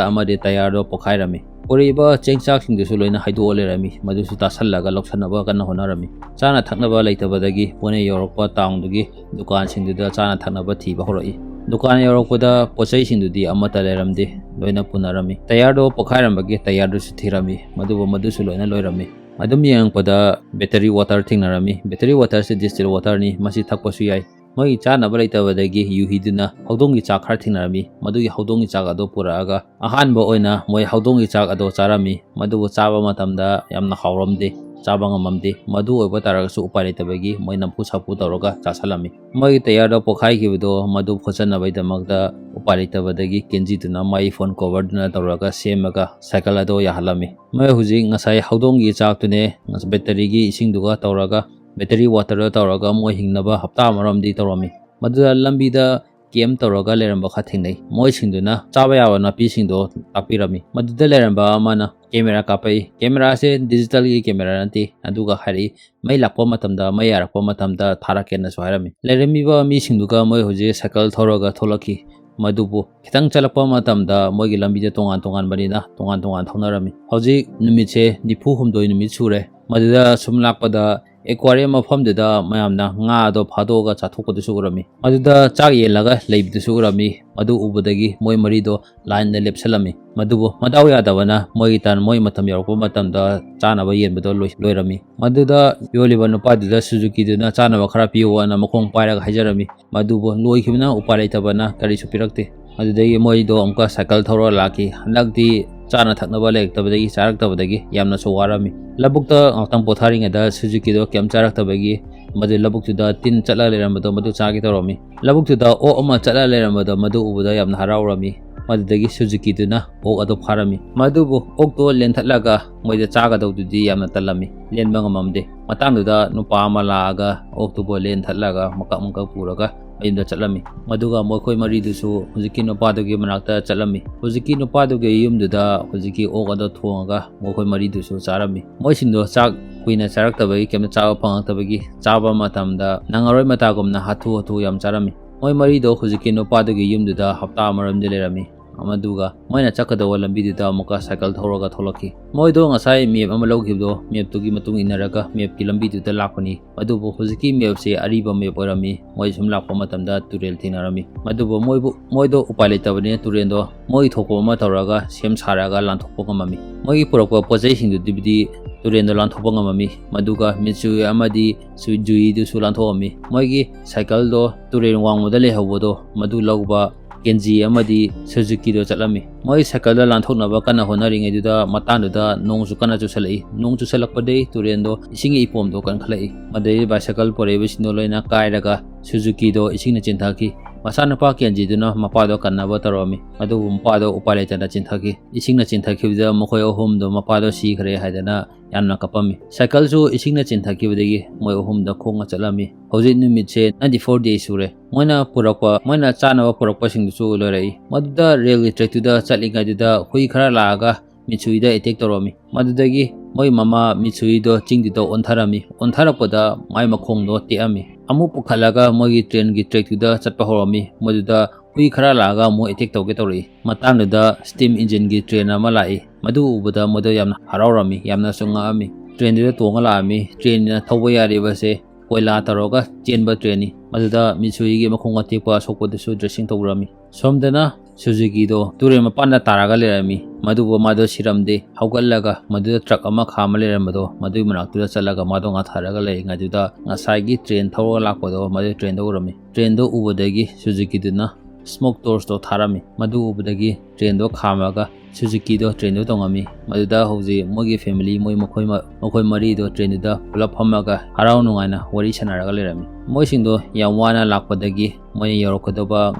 ꯑꯃꯗꯤ ꯇꯌꯥꯔꯗꯣ ꯄꯣꯈꯥꯏꯔꯝꯃꯤ꯫ ꯄꯨꯔꯛꯏꯕ ꯆꯦꯡ ꯆꯥꯛꯁꯤꯡꯗꯨꯁꯨ ꯂꯣꯏꯅ ꯍꯩꯗꯣꯛꯑ ꯂꯩꯔꯝꯃꯤ꯫ ꯃꯗꯨꯁꯨ ꯇꯥꯁꯜꯂꯒ ꯂꯧꯁꯟꯅꯕ ꯀꯟꯅ ꯍꯣꯠꯅꯔꯝꯃꯤ꯫ ꯆꯥꯅ ꯊꯛꯅꯕ ꯂꯩꯇꯕꯗꯒꯤ ꯄꯨꯅꯦ ꯌꯧꯔꯛꯄ ꯇꯥꯎꯟꯗꯨꯒꯤ ꯗꯨꯀꯥꯟꯁꯤꯡꯗꯨꯗ ꯆꯥꯅ ꯊꯛꯅꯕ ꯊꯤꯕ ꯍꯧꯔꯛꯏ꯫ ꯗꯨꯀꯥꯟ ꯌꯧꯔꯛꯄꯗ ꯄꯣꯠ ꯆꯩꯁꯤꯡꯗꯨꯗꯤ ꯑꯃꯠꯇ ꯂꯩꯔꯝꯗꯦ, ꯂꯣꯏꯅ ꯄꯨꯅꯔꯝꯃꯤ꯫ ꯇꯌꯥꯔꯗꯣ ꯄꯣꯈꯥꯏꯔꯝꯕꯒꯤ ꯇꯌꯥꯔꯗꯨꯁꯨ ꯊꯤꯔꯝꯃꯤ, ꯃꯗꯨꯕꯨ ꯃꯗꯨꯁꯨ ꯂꯣꯏꯅ ꯂꯣꯏꯔꯝꯃꯤ꯫ ꯑꯗꯨꯝ ꯌꯦꯡꯉꯛꯄꯗ ꯕꯦꯇꯔꯤ ꯋꯥꯇꯔ ꯊꯦꯡꯅꯔꯝꯃꯤ꯫ ꯕꯦꯇꯔꯤ ꯋꯥꯇꯔꯁꯤ ꯗꯤꯁꯇꯤꯜ ꯋꯥꯇꯔꯅꯤ, ꯃꯁꯤ ꯊꯛꯄꯁꯨ ꯌꯥꯏ꯫ ꯃꯣꯏꯒꯤ ꯆꯥꯅꯕ ꯂꯩꯇꯕꯗꯒꯤ ꯌꯨꯍꯤꯗꯨꯅ ꯍꯧꯗꯣꯡꯒꯤ ꯆꯥꯛ ꯈꯔ ꯊꯦꯡꯅꯔꯝꯃꯤ꯫ ꯃꯗꯨꯒꯤ ꯍꯧꯗꯣꯡꯒꯤ ꯆꯥꯛ ꯑꯗꯨ ꯄꯨꯔꯛꯑꯒ ꯑꯍꯥꯟꯕ ꯑꯣꯏꯅ ꯃꯣꯏ ꯍꯧꯗꯣꯡꯒꯤ ꯆꯥꯛ ꯑꯗꯨ ꯆꯥꯔꯝꯃꯤ꯫ ꯃꯗꯨꯕꯨ ꯆꯥꯕ ꯃꯇꯝꯗ ꯌꯥꯝꯅ ꯍꯥꯎꯔꯝꯗꯦ, ꯆꯥꯕ ꯉꯝꯃꯝꯗꯦ꯫ ꯃꯗꯨ ꯑꯣꯏꯕ ꯇꯥꯔꯒꯁꯨ ꯎꯄꯥꯏ ꯂꯩꯇꯕꯒꯤ ꯃꯣꯏ ꯅꯝꯐꯨ ꯁꯥꯐꯨ ꯇꯧꯔꯒ ꯆꯥꯁꯜꯂꯝꯃꯤ꯫ ꯃꯣꯏꯒꯤ ꯇꯌꯥꯔꯗꯣ ꯄꯣꯈꯥꯏꯈꯤꯕꯗꯣ ꯃꯗꯨ ꯐꯣꯠꯆꯟꯅꯕꯒꯤꯗꯃꯛꯇ ꯎꯄꯥꯏ ꯂꯩꯇꯕꯗꯒꯤ ꯀꯦꯟꯖꯤꯗꯨꯅ ꯃꯥꯒꯤ ꯐꯣꯟ ꯀꯣꯚꯔꯗꯨꯅ ꯇꯧꯔꯒ ꯁꯦꯝꯃꯒ ꯁꯥꯏꯀꯜ ꯑꯗꯣ ꯌꯥꯍꯜꯂꯝꯃꯤ꯫ ꯃꯣꯏ ꯍꯧꯖꯤꯛ ꯉꯁꯥꯏ ꯍꯧꯗꯣꯡꯒꯤ ꯆꯥꯛꯇꯨꯅꯦ, ꯕꯦꯇꯔꯤꯒꯤ ꯏꯁꯤꯡꯗꯨꯒ ꯇꯧꯔꯒ, ꯕꯦꯇꯔꯤ ꯋꯥꯇꯔꯗ ꯇꯧꯔꯒ ꯃꯣꯏ ꯍꯤꯡꯅꯕ ꯍꯞꯇꯥ ꯑꯃꯔꯣꯝꯗꯤ ꯇꯧꯔꯝꯃꯤ꯫ ꯃꯗꯨꯗ ꯂꯝꯕꯤꯗ ꯀꯦꯝ ꯇꯧꯔꯒ ꯂꯩꯔꯝꯕ ꯈꯔ ꯊꯦꯡꯅꯩ꯫ ꯃꯣꯏꯁꯤꯡꯗꯨꯅ ꯆꯥꯕ ꯌꯥꯕ ꯅꯥꯄꯤꯁꯤꯡꯗꯣ ꯇꯥꯛꯄꯤꯔꯝꯃꯤ꯫ ꯃꯗꯨꯗ ꯂꯩꯔꯝꯕ ꯑꯃꯅ ꯀꯦꯃꯦꯔꯥ ꯀꯥꯞꯄꯛꯏ꯫ ꯀꯦꯃꯦꯔꯥꯁꯦ ꯗꯤꯖꯤꯇꯦꯜꯒꯤ ꯀꯦꯃꯦꯔꯥ ꯅꯠꯇꯦ, ꯑꯗꯨꯒ ꯍꯥꯏꯔꯛꯏ, ꯃꯩ ꯂꯥꯛꯄ ꯃꯇꯝꯗ, ꯃꯩ ꯌꯥꯔꯛꯄ ꯃꯇꯝꯗ ꯊꯥꯔꯛꯀꯦꯅꯁꯨ ꯍꯥꯏꯔꯝꯃꯤ꯫ ꯂꯩꯔꯝꯃꯤꯕ ꯃꯤꯁꯤꯡꯗꯨꯒ ꯃꯣꯏ ꯍꯧꯖꯤꯛ ꯁꯥꯏꯀꯜ ꯊꯧꯔꯒ ꯊꯣꯛꯂꯛꯈꯤ꯫ ꯃꯗꯨꯕꯨ ꯈꯤꯇꯪ ꯆꯠꯂꯛꯄ ꯃꯇꯝꯗ ꯃꯣꯏꯒꯤ ꯂꯝꯕꯤꯗ ꯇꯣꯉꯥꯟ ꯇꯣꯉꯥꯟꯕꯅꯤꯅ ꯇꯣꯉꯥꯟ ꯇꯣꯉꯥꯟ ꯊꯧꯅꯔꯝꯃꯤ꯫ ꯍꯧꯖꯤꯛ ꯅꯨꯃꯤꯠꯁꯦ ꯅꯤꯐꯨ ꯍꯨꯝꯗꯣꯏ ꯅꯨꯃꯤꯠ ꯁꯨꯔꯦ꯫ ꯃꯗꯨꯗ ꯁꯨꯝ ꯂꯥꯛꯄꯗ ꯑꯦꯀ꯭ꯋꯥꯔꯤꯌꯝ ꯃꯐꯝꯗꯨꯗ ꯃꯌꯥꯝꯅ ꯉꯥ ꯑꯗꯣ ꯐꯥꯗꯣꯛꯑꯒ ꯆꯥꯊꯣꯛꯄꯗꯨꯁꯨ ꯎꯔꯝꯃꯤ꯫ ꯃꯗꯨꯗ ꯆꯥꯛ ꯌꯦꯜꯂꯒ ꯂꯩꯕꯗꯨꯁꯨ ꯎꯔꯝꯃꯤ꯫ ꯃꯗꯨ ꯎꯕꯗꯒꯤ ꯃꯣꯏ ꯃꯔꯤꯗꯣ ꯂꯥꯏꯟꯗ ꯂꯦꯞꯁꯜꯂꯝꯃꯤ꯫ ꯃꯗꯨꯕꯨ ꯃꯗꯥꯎ ꯌꯥꯗꯕꯅ ꯃꯣꯏꯒꯤ ꯇꯥꯟ, ꯃꯣꯏ ꯃꯇꯝ ꯌꯧꯔꯛꯄ ꯃꯇꯝꯗ ꯆꯥꯅꯕ ꯌꯦꯟꯕꯗꯣ ꯂꯣꯏ-, ꯂꯣꯏꯔꯝꯃꯤ꯫ ꯃꯗꯨꯗ ꯌꯣꯜꯂꯤꯕ ꯅꯨꯄꯥꯗꯨꯗ ꯁꯨꯖꯨꯀꯤꯗꯨꯅ ꯆꯥꯅꯕ ꯈꯔ ꯄꯤꯌꯣꯅ ꯃꯈꯣꯡ ꯄꯥꯏꯔꯒ ꯍꯥꯏꯖꯔꯝꯃꯤ꯫ ꯃꯗꯨꯕꯨ ꯂꯣꯏꯈꯤꯕꯅ ꯎꯄꯥꯏ ꯂꯩꯇꯕꯅ ꯀꯔꯤꯁꯨ ꯄꯤꯔꯛꯇꯦ꯫ ꯑꯗꯨꯗꯒꯤ ꯃꯣꯏꯗꯣ ꯑꯃꯨꯛꯀ ꯁꯥꯏꯀꯜ ꯊꯧꯔ ꯂꯥꯛꯈꯤ꯫ ꯍꯟꯗꯛꯇꯤ ꯆꯥꯅ ꯊꯛꯅꯕ ꯂꯩꯔꯛꯇꯕꯗꯒꯤ, ꯆꯥꯔꯛꯇꯕꯗꯒꯤ ꯌꯥꯝꯅꯁꯨ ꯋꯥꯔꯝꯃꯤ꯫ ꯂꯧꯕꯨꯛꯇ ꯉꯥꯛꯇꯪ ꯄꯣꯊꯥꯔꯤꯉꯩꯗ ꯁꯨꯖꯨꯀꯤꯗꯣ ꯀꯩꯝ ꯆꯥꯔꯛꯇꯕꯒꯤ ꯃꯗꯨ ꯂꯧꯕꯨꯛꯇꯨꯗ ꯇꯤꯟ ꯆꯠꯂ ꯂꯩꯔꯝꯕꯗꯣ ꯃꯗꯨ ꯆꯥꯒꯦ ꯇꯧꯔꯝꯃꯤ꯫ ꯂꯧꯕꯨꯛꯇꯨꯗ ꯑꯣꯛ ꯑꯃ ꯆꯠꯂ ꯂꯩꯔꯝꯕꯗꯣ ꯃꯗꯨ ꯎꯕꯗ ꯌꯥꯝꯅ ꯍꯔꯥꯎꯔꯝꯃꯤ꯫ ꯃꯗꯨꯗꯒꯤ ꯁꯨꯖꯨꯀꯤꯗꯨꯅ ꯑꯣꯛ ꯑꯗꯨ ꯐꯥꯔꯝꯃꯤ꯫ ꯃꯗꯨꯕꯨ ꯑꯣꯛꯇꯣ ꯂꯦꯟꯊꯠꯂꯒ ꯃꯣꯏꯗ ꯆꯥꯒꯗꯧꯗꯨꯗꯤ ꯌꯥꯝꯅ ꯇꯜꯂꯝꯃꯤ, ꯂꯦꯟꯕ ꯉꯝꯃꯝꯗꯦ꯫ ꯃꯇꯥꯡꯗꯨꯗ ꯅꯨꯄꯥ ꯑꯃ ꯂꯥꯛꯑꯒ ꯑꯣꯛꯇꯨꯕꯨ ꯂꯦꯟꯊꯠꯂꯒ ꯃꯀꯛ ꯃꯀꯛ ꯄꯨꯔꯒ ꯃꯌꯨꯝꯗ ꯆꯠꯂꯝꯃꯤ꯫ ꯃꯗꯨꯒ ꯃꯈꯣꯏ ꯃꯔꯤꯗꯨꯁꯨ ꯍꯧꯖꯤꯛꯀꯤ ꯅꯨꯄꯥꯗꯨꯒꯤ ꯃꯅꯥꯛꯇ ꯆꯠꯂꯝꯃꯤ꯫ ꯍꯧꯖꯤꯛꯀꯤ ꯅꯨꯄꯥꯗꯨꯒꯤ ꯌꯨꯝꯗꯨꯗ ꯍꯧꯖꯤꯛꯀꯤ ꯑꯣꯛ ꯑꯗꯨ ꯊꯣꯡꯉꯒ ꯃꯈꯣꯏ ꯃꯔꯤꯗꯨꯁꯨ ꯆꯥꯔꯝꯃꯤ꯫ ꯃꯣꯏꯁꯤꯡꯗꯣ ꯆꯥꯛ ꯀꯨꯏꯅ ꯆꯥꯔꯛꯇꯕꯒꯤ, ꯀꯩꯝꯇ ꯆꯥꯕ ꯐꯪꯉꯛꯇꯕꯒꯤ, ꯆꯥꯕ ꯃꯇꯝꯗ ꯅꯪꯉꯔꯣꯏ ꯃꯇꯥꯒꯨꯝꯅ ꯍꯥꯊꯨ ꯍꯥꯊꯨ ꯌꯥꯝ ꯆꯥꯔꯝꯃꯤ꯫ ꯃꯣꯏ ꯃꯔꯤꯗꯣ ꯍꯧꯖꯤꯛꯀꯤ ꯅꯨꯄꯥꯗꯨꯒꯤ ꯌꯨꯝꯗꯨꯗ ꯍꯞꯇꯥ ꯑꯃꯔꯣꯝꯗꯤ ꯂꯩꯔꯝꯃꯤ꯫ ꯑꯗꯨꯒ ꯃꯣꯏꯅ ꯆꯠꯀꯗꯧꯕ ꯂꯝꯕꯤꯗꯨꯗ ꯑꯃꯨꯛꯀ ꯁꯥꯏꯀꯜ ꯊꯧꯔꯒ ꯊꯣꯛꯂꯛꯈꯤ꯫ ꯃꯣꯏꯗꯣ ꯉꯁꯥꯏ ꯃꯦꯞ ꯑꯃ ꯂꯧꯈꯤꯕꯗꯣ, ꯃꯦꯞꯇꯨꯒꯤ ꯃꯇꯨꯡ ꯏꯟꯅꯔꯒ ꯃꯦꯞꯀꯤ ꯂꯝꯕꯤꯗꯨꯗ ꯂꯥꯛꯄꯅꯤ꯫ ꯑꯗꯨꯕꯨ ꯍꯧꯖꯤꯛꯀꯤ ꯃꯦꯞꯁꯦ ꯑꯔꯤꯕ ꯃꯦꯞ ꯑꯣꯏꯔꯝꯃꯤ꯫ ꯃꯣꯏ ꯁꯨꯝ ꯂꯥꯛꯄ ꯃꯇꯝꯗ ꯇꯨꯔꯦꯜ ꯊꯦꯡꯅꯔꯝꯃꯤ꯫ ꯑꯗꯨꯕꯨ ꯃꯣꯏꯕꯨ, ꯃꯣꯏꯗꯣ ꯎꯄꯥꯏ ꯂꯩꯇꯕꯅꯤꯅ ꯇꯨꯔꯦꯜꯗꯣ ꯃꯣꯏ ꯊꯣꯛꯄ ꯑꯃ ꯇꯧꯔꯒ ꯁꯦꯝ ꯁꯥꯔꯒ ꯂꯥꯟꯊꯣꯛꯄ ꯉꯝꯃꯝꯃꯤ꯫ ꯃꯣꯏꯒꯤ ꯄꯨꯔꯛꯄ ꯄꯣꯠ ꯆꯩꯁꯤꯡꯗꯨꯗꯤ ꯇꯨꯔꯦꯜꯗꯣ ꯂꯥꯟꯊꯣꯛꯄ ꯉꯝꯃꯝꯃꯤ꯫ ꯃꯗꯨꯒ ꯃꯤꯠꯁꯨꯏ ꯑꯃꯗꯤ ꯁꯨ-, ꯖꯨꯏꯗꯨꯁꯨ ꯂꯥꯟꯊꯣꯛꯑꯝꯃꯤ꯫ ꯃꯣꯏꯒꯤ ꯁꯥꯏꯀꯜꯗꯣ ꯇꯨꯔꯦꯜ ꯋꯥꯡꯃꯗ ꯂꯩꯍꯧꯕꯗꯣ ꯃꯗꯨ ꯂꯧꯕ ꯀꯦꯟꯖꯤ ꯑꯃꯗꯤ ꯁꯨꯖꯨꯀꯤꯗꯣ ꯆꯠꯂꯝꯃꯤ꯫ ꯃꯣꯏ ꯁꯥꯏꯀꯜꯗ ꯂꯥꯟꯊꯣꯛꯅꯕ ꯀꯟꯅ ꯍꯣꯠꯅꯔꯤꯉꯩꯗꯨꯗ ꯃꯇꯥꯡꯗꯨꯗ ꯅꯣꯡꯁꯨ ꯀꯟꯅ ꯆꯨꯁꯜꯂꯛꯏ꯫ ꯅꯣꯡ ꯆꯨꯁꯜꯂꯛꯄꯗꯒꯤ ꯇꯨꯔꯦꯜꯗꯣ ꯏꯁꯤꯡꯒꯤ ꯏꯄꯣꯝꯗꯣ ꯀꯟꯈꯠꯂꯛꯏ꯫ ꯃꯗꯩ ꯕꯥꯏꯁꯥꯏꯀꯜ ꯄꯨꯔꯛꯏꯕꯁꯤꯡꯗꯣ ꯂꯣꯏꯅ ꯀꯥꯏꯔꯒ ꯁꯨꯖꯨꯀꯤꯗꯣ ꯏꯁꯤꯡꯅ ꯆꯦꯟꯊꯈꯤ꯫ ꯃꯆꯥꯅꯨꯄꯥ ꯀꯦꯟꯖꯤꯗꯨꯅ ꯃꯄꯥꯗꯣ ꯀꯟꯅꯕ ꯇꯧꯔꯝꯃꯤ꯫ ꯑꯗꯨꯕꯨ ꯃꯄꯥꯗꯣ ꯎꯄꯥꯏ ꯂꯩꯇꯅ ꯆꯦꯟꯊꯈꯤ꯫ ꯏꯁꯤꯡꯅ ꯆꯦꯟꯊꯈꯤꯕꯗ ꯃꯈꯣꯏ ꯑꯍꯨꯝꯗꯣ ꯃꯄꯥꯗꯣ ꯁꯤꯈ꯭ꯔꯦ ꯍꯥꯏꯗꯅ ꯌꯥꯝꯅ ꯀꯞꯄꯝꯃꯤ꯫ ꯁꯥꯏꯀꯜꯁꯨ ꯏꯁꯤꯡꯅ ꯆꯦꯟꯊꯈꯤꯕꯗꯒꯤ ꯃꯣꯏ ꯑꯍꯨꯝꯗ ꯈꯣꯡꯅ ꯆꯠꯂꯝꯃꯤ꯫ ꯍꯧꯖꯤꯛ ꯅꯨꯃꯤꯠꯁꯦ ninety four days ꯁꯨꯔꯦ꯫ ꯃꯣꯏꯅ ꯄꯨꯔꯛꯄ, ꯃꯣꯏꯅ ꯆꯥꯅꯕ ꯄꯨꯔꯛꯄꯁꯤꯡꯗꯨꯁꯨ ꯂꯣꯏꯔꯛꯏ꯫ ꯃꯗꯨꯗ ꯔꯦꯜꯒꯤ ꯇ꯭ꯔꯦꯛꯇꯨꯗ ꯆꯠꯂꯤꯉꯩꯗꯨꯗ ꯍꯨꯏ ꯈꯔ ꯂꯥꯛꯑꯒ ꯃꯤꯠꯁꯨꯏꯗ ꯑꯦꯇꯦꯛ ꯇꯧꯔꯝꯃꯤ꯫ ꯃꯗꯨꯗꯒꯤ ꯃꯣꯏ ꯃꯃꯥ ꯃꯤꯠꯁꯨꯏꯗꯣ ꯆꯤꯡꯗꯨꯗ ꯑꯣꯟꯊꯔꯝꯃꯤ꯫ ꯑꯣꯟꯊꯔꯛꯄꯗ ꯃꯥꯏ ꯃꯈꯣꯡꯗꯣ ꯇꯦꯛꯑꯝꯃꯤ꯫ ꯑꯃꯨꯛ ꯄꯨꯈꯠꯂꯒ ꯃꯣꯏꯒꯤ ꯇ꯭ꯔꯦꯟꯒꯤ ꯇ꯭ꯔꯦꯛꯇꯨꯗ ꯆꯠꯄ ꯍꯧꯔꯝꯃꯤ꯫ ꯃꯗꯨꯗ ꯍꯨꯏ ꯈꯔ ꯂꯥꯛꯑꯒ ꯑꯃꯨꯛ ꯑꯦꯇꯦꯛ ꯇꯧꯒꯦ ꯇꯧꯔꯛꯏ꯫ ꯃꯇꯥꯡꯗꯨꯗ ꯁ꯭ꯇꯤꯝ ꯏꯟꯖꯤꯟꯒꯤ ꯇ꯭ꯔꯦꯟ ꯑꯃ ꯂꯥꯛꯏ꯫ ꯃꯗꯨ ꯎꯕꯗ ꯃꯣꯏꯗꯣ ꯌꯥꯝꯅ ꯍꯔꯥꯎꯔꯝꯃꯤ, ꯌꯥꯝꯅꯁꯨ ꯉꯛꯑꯝꯃꯤ꯫ ꯇ꯭ꯔꯦꯟꯗꯨꯗ ꯇꯣꯡꯉ ꯂꯥꯛꯑꯝꯃꯤ꯫ ꯇ꯭ꯔꯦꯟꯅ ꯊꯧꯕ ꯌꯥꯔꯤꯕꯁꯦ ꯀꯣꯏꯂꯥ ꯇꯧꯔꯒ ꯆꯦꯟꯕ ꯇ꯭ꯔꯦꯟꯅꯤ꯫ ꯃꯗꯨꯗ ꯃꯤꯠꯁꯨꯏꯒꯤ ꯃꯈꯣꯡ ꯑꯇꯦꯛꯄ ꯑꯁꯣꯛꯄꯗꯨꯁꯨ ꯗ꯭ꯔꯦꯁꯤꯡ ꯇꯧꯔꯝꯃꯤ꯫ ꯁꯣꯝꯗꯅ ꯁꯨꯖꯨꯀꯤꯗꯣ ꯇꯨꯔꯦꯜ ꯃꯄꯥꯟꯗ ꯇꯥꯔꯒ ꯂꯩꯔꯝꯃꯤ꯫ ꯃꯗꯨꯕꯨ ꯃꯥꯗꯣ ꯁꯤꯔꯝꯗꯦ꯫ ꯍꯧꯒꯠꯂꯒ ꯃꯗꯨꯗ ꯇ꯭ꯔꯛ ꯑꯃ ꯈꯥꯝꯃ ꯂꯩꯔꯝꯕꯗꯣ, ꯃꯗꯨꯒꯤ ꯃꯅꯥꯛꯇꯨꯗ ꯆꯠꯂꯒ ꯃꯥꯗꯣ ꯉꯥꯊꯔꯒ ꯂꯩꯔꯤꯉꯩꯗꯨꯗ ꯉꯁꯥꯏꯒꯤ ꯇ꯭ꯔꯦꯟ ꯊꯧꯔꯒ ꯂꯥꯛꯄꯗꯣ, ꯃꯗꯨ ꯇ꯭ꯔꯦꯟꯗꯣ ꯎꯔꯝꯃꯤ꯫ ꯇ꯭ꯔꯦꯟꯗꯣ ꯎꯕꯗꯒꯤ ꯁꯨꯖꯨꯀꯤꯗꯨꯅ ꯁ꯭ꯃꯣꯛ ꯇꯣꯔꯆꯇꯣ ꯊꯥꯔꯝꯃꯤ꯫ ꯃꯗꯨ ꯎꯕꯗꯒꯤ ꯇ꯭ꯔꯦꯟꯗꯣ ꯈꯥꯝꯃꯒ ꯁꯨꯖꯨꯀꯤꯗꯣ ꯇ꯭ꯔꯦꯟꯗꯣ ꯇꯣꯡꯉꯝꯃꯤ꯫ ꯃꯗꯨꯗ ꯍꯧꯖꯤꯛ ꯃꯣꯏꯒꯤ ꯐꯦꯃꯤꯂꯤ, ꯃꯣꯏ ꯃꯈꯣꯏ ꯃ-, ꯃꯈꯣꯏ ꯃꯔꯤꯗꯣ ꯇ꯭ꯔꯦꯟꯗꯨꯗ ꯄꯨꯂꯞ ꯐꯝꯃꯒ ꯍꯔꯥꯎ ꯅꯨꯡꯉꯥꯏꯅ ꯋꯥꯔꯤ ꯁꯥꯟꯅꯔꯒ ꯂꯩꯔꯝꯃꯤ꯫ ꯃꯣꯏꯁꯤꯡꯗꯣ ꯌꯥꯝ ꯋꯥꯅ ꯂꯥꯛꯄꯗꯒꯤ ꯃꯣꯏꯅ ꯌꯧꯔꯛꯀꯗꯕ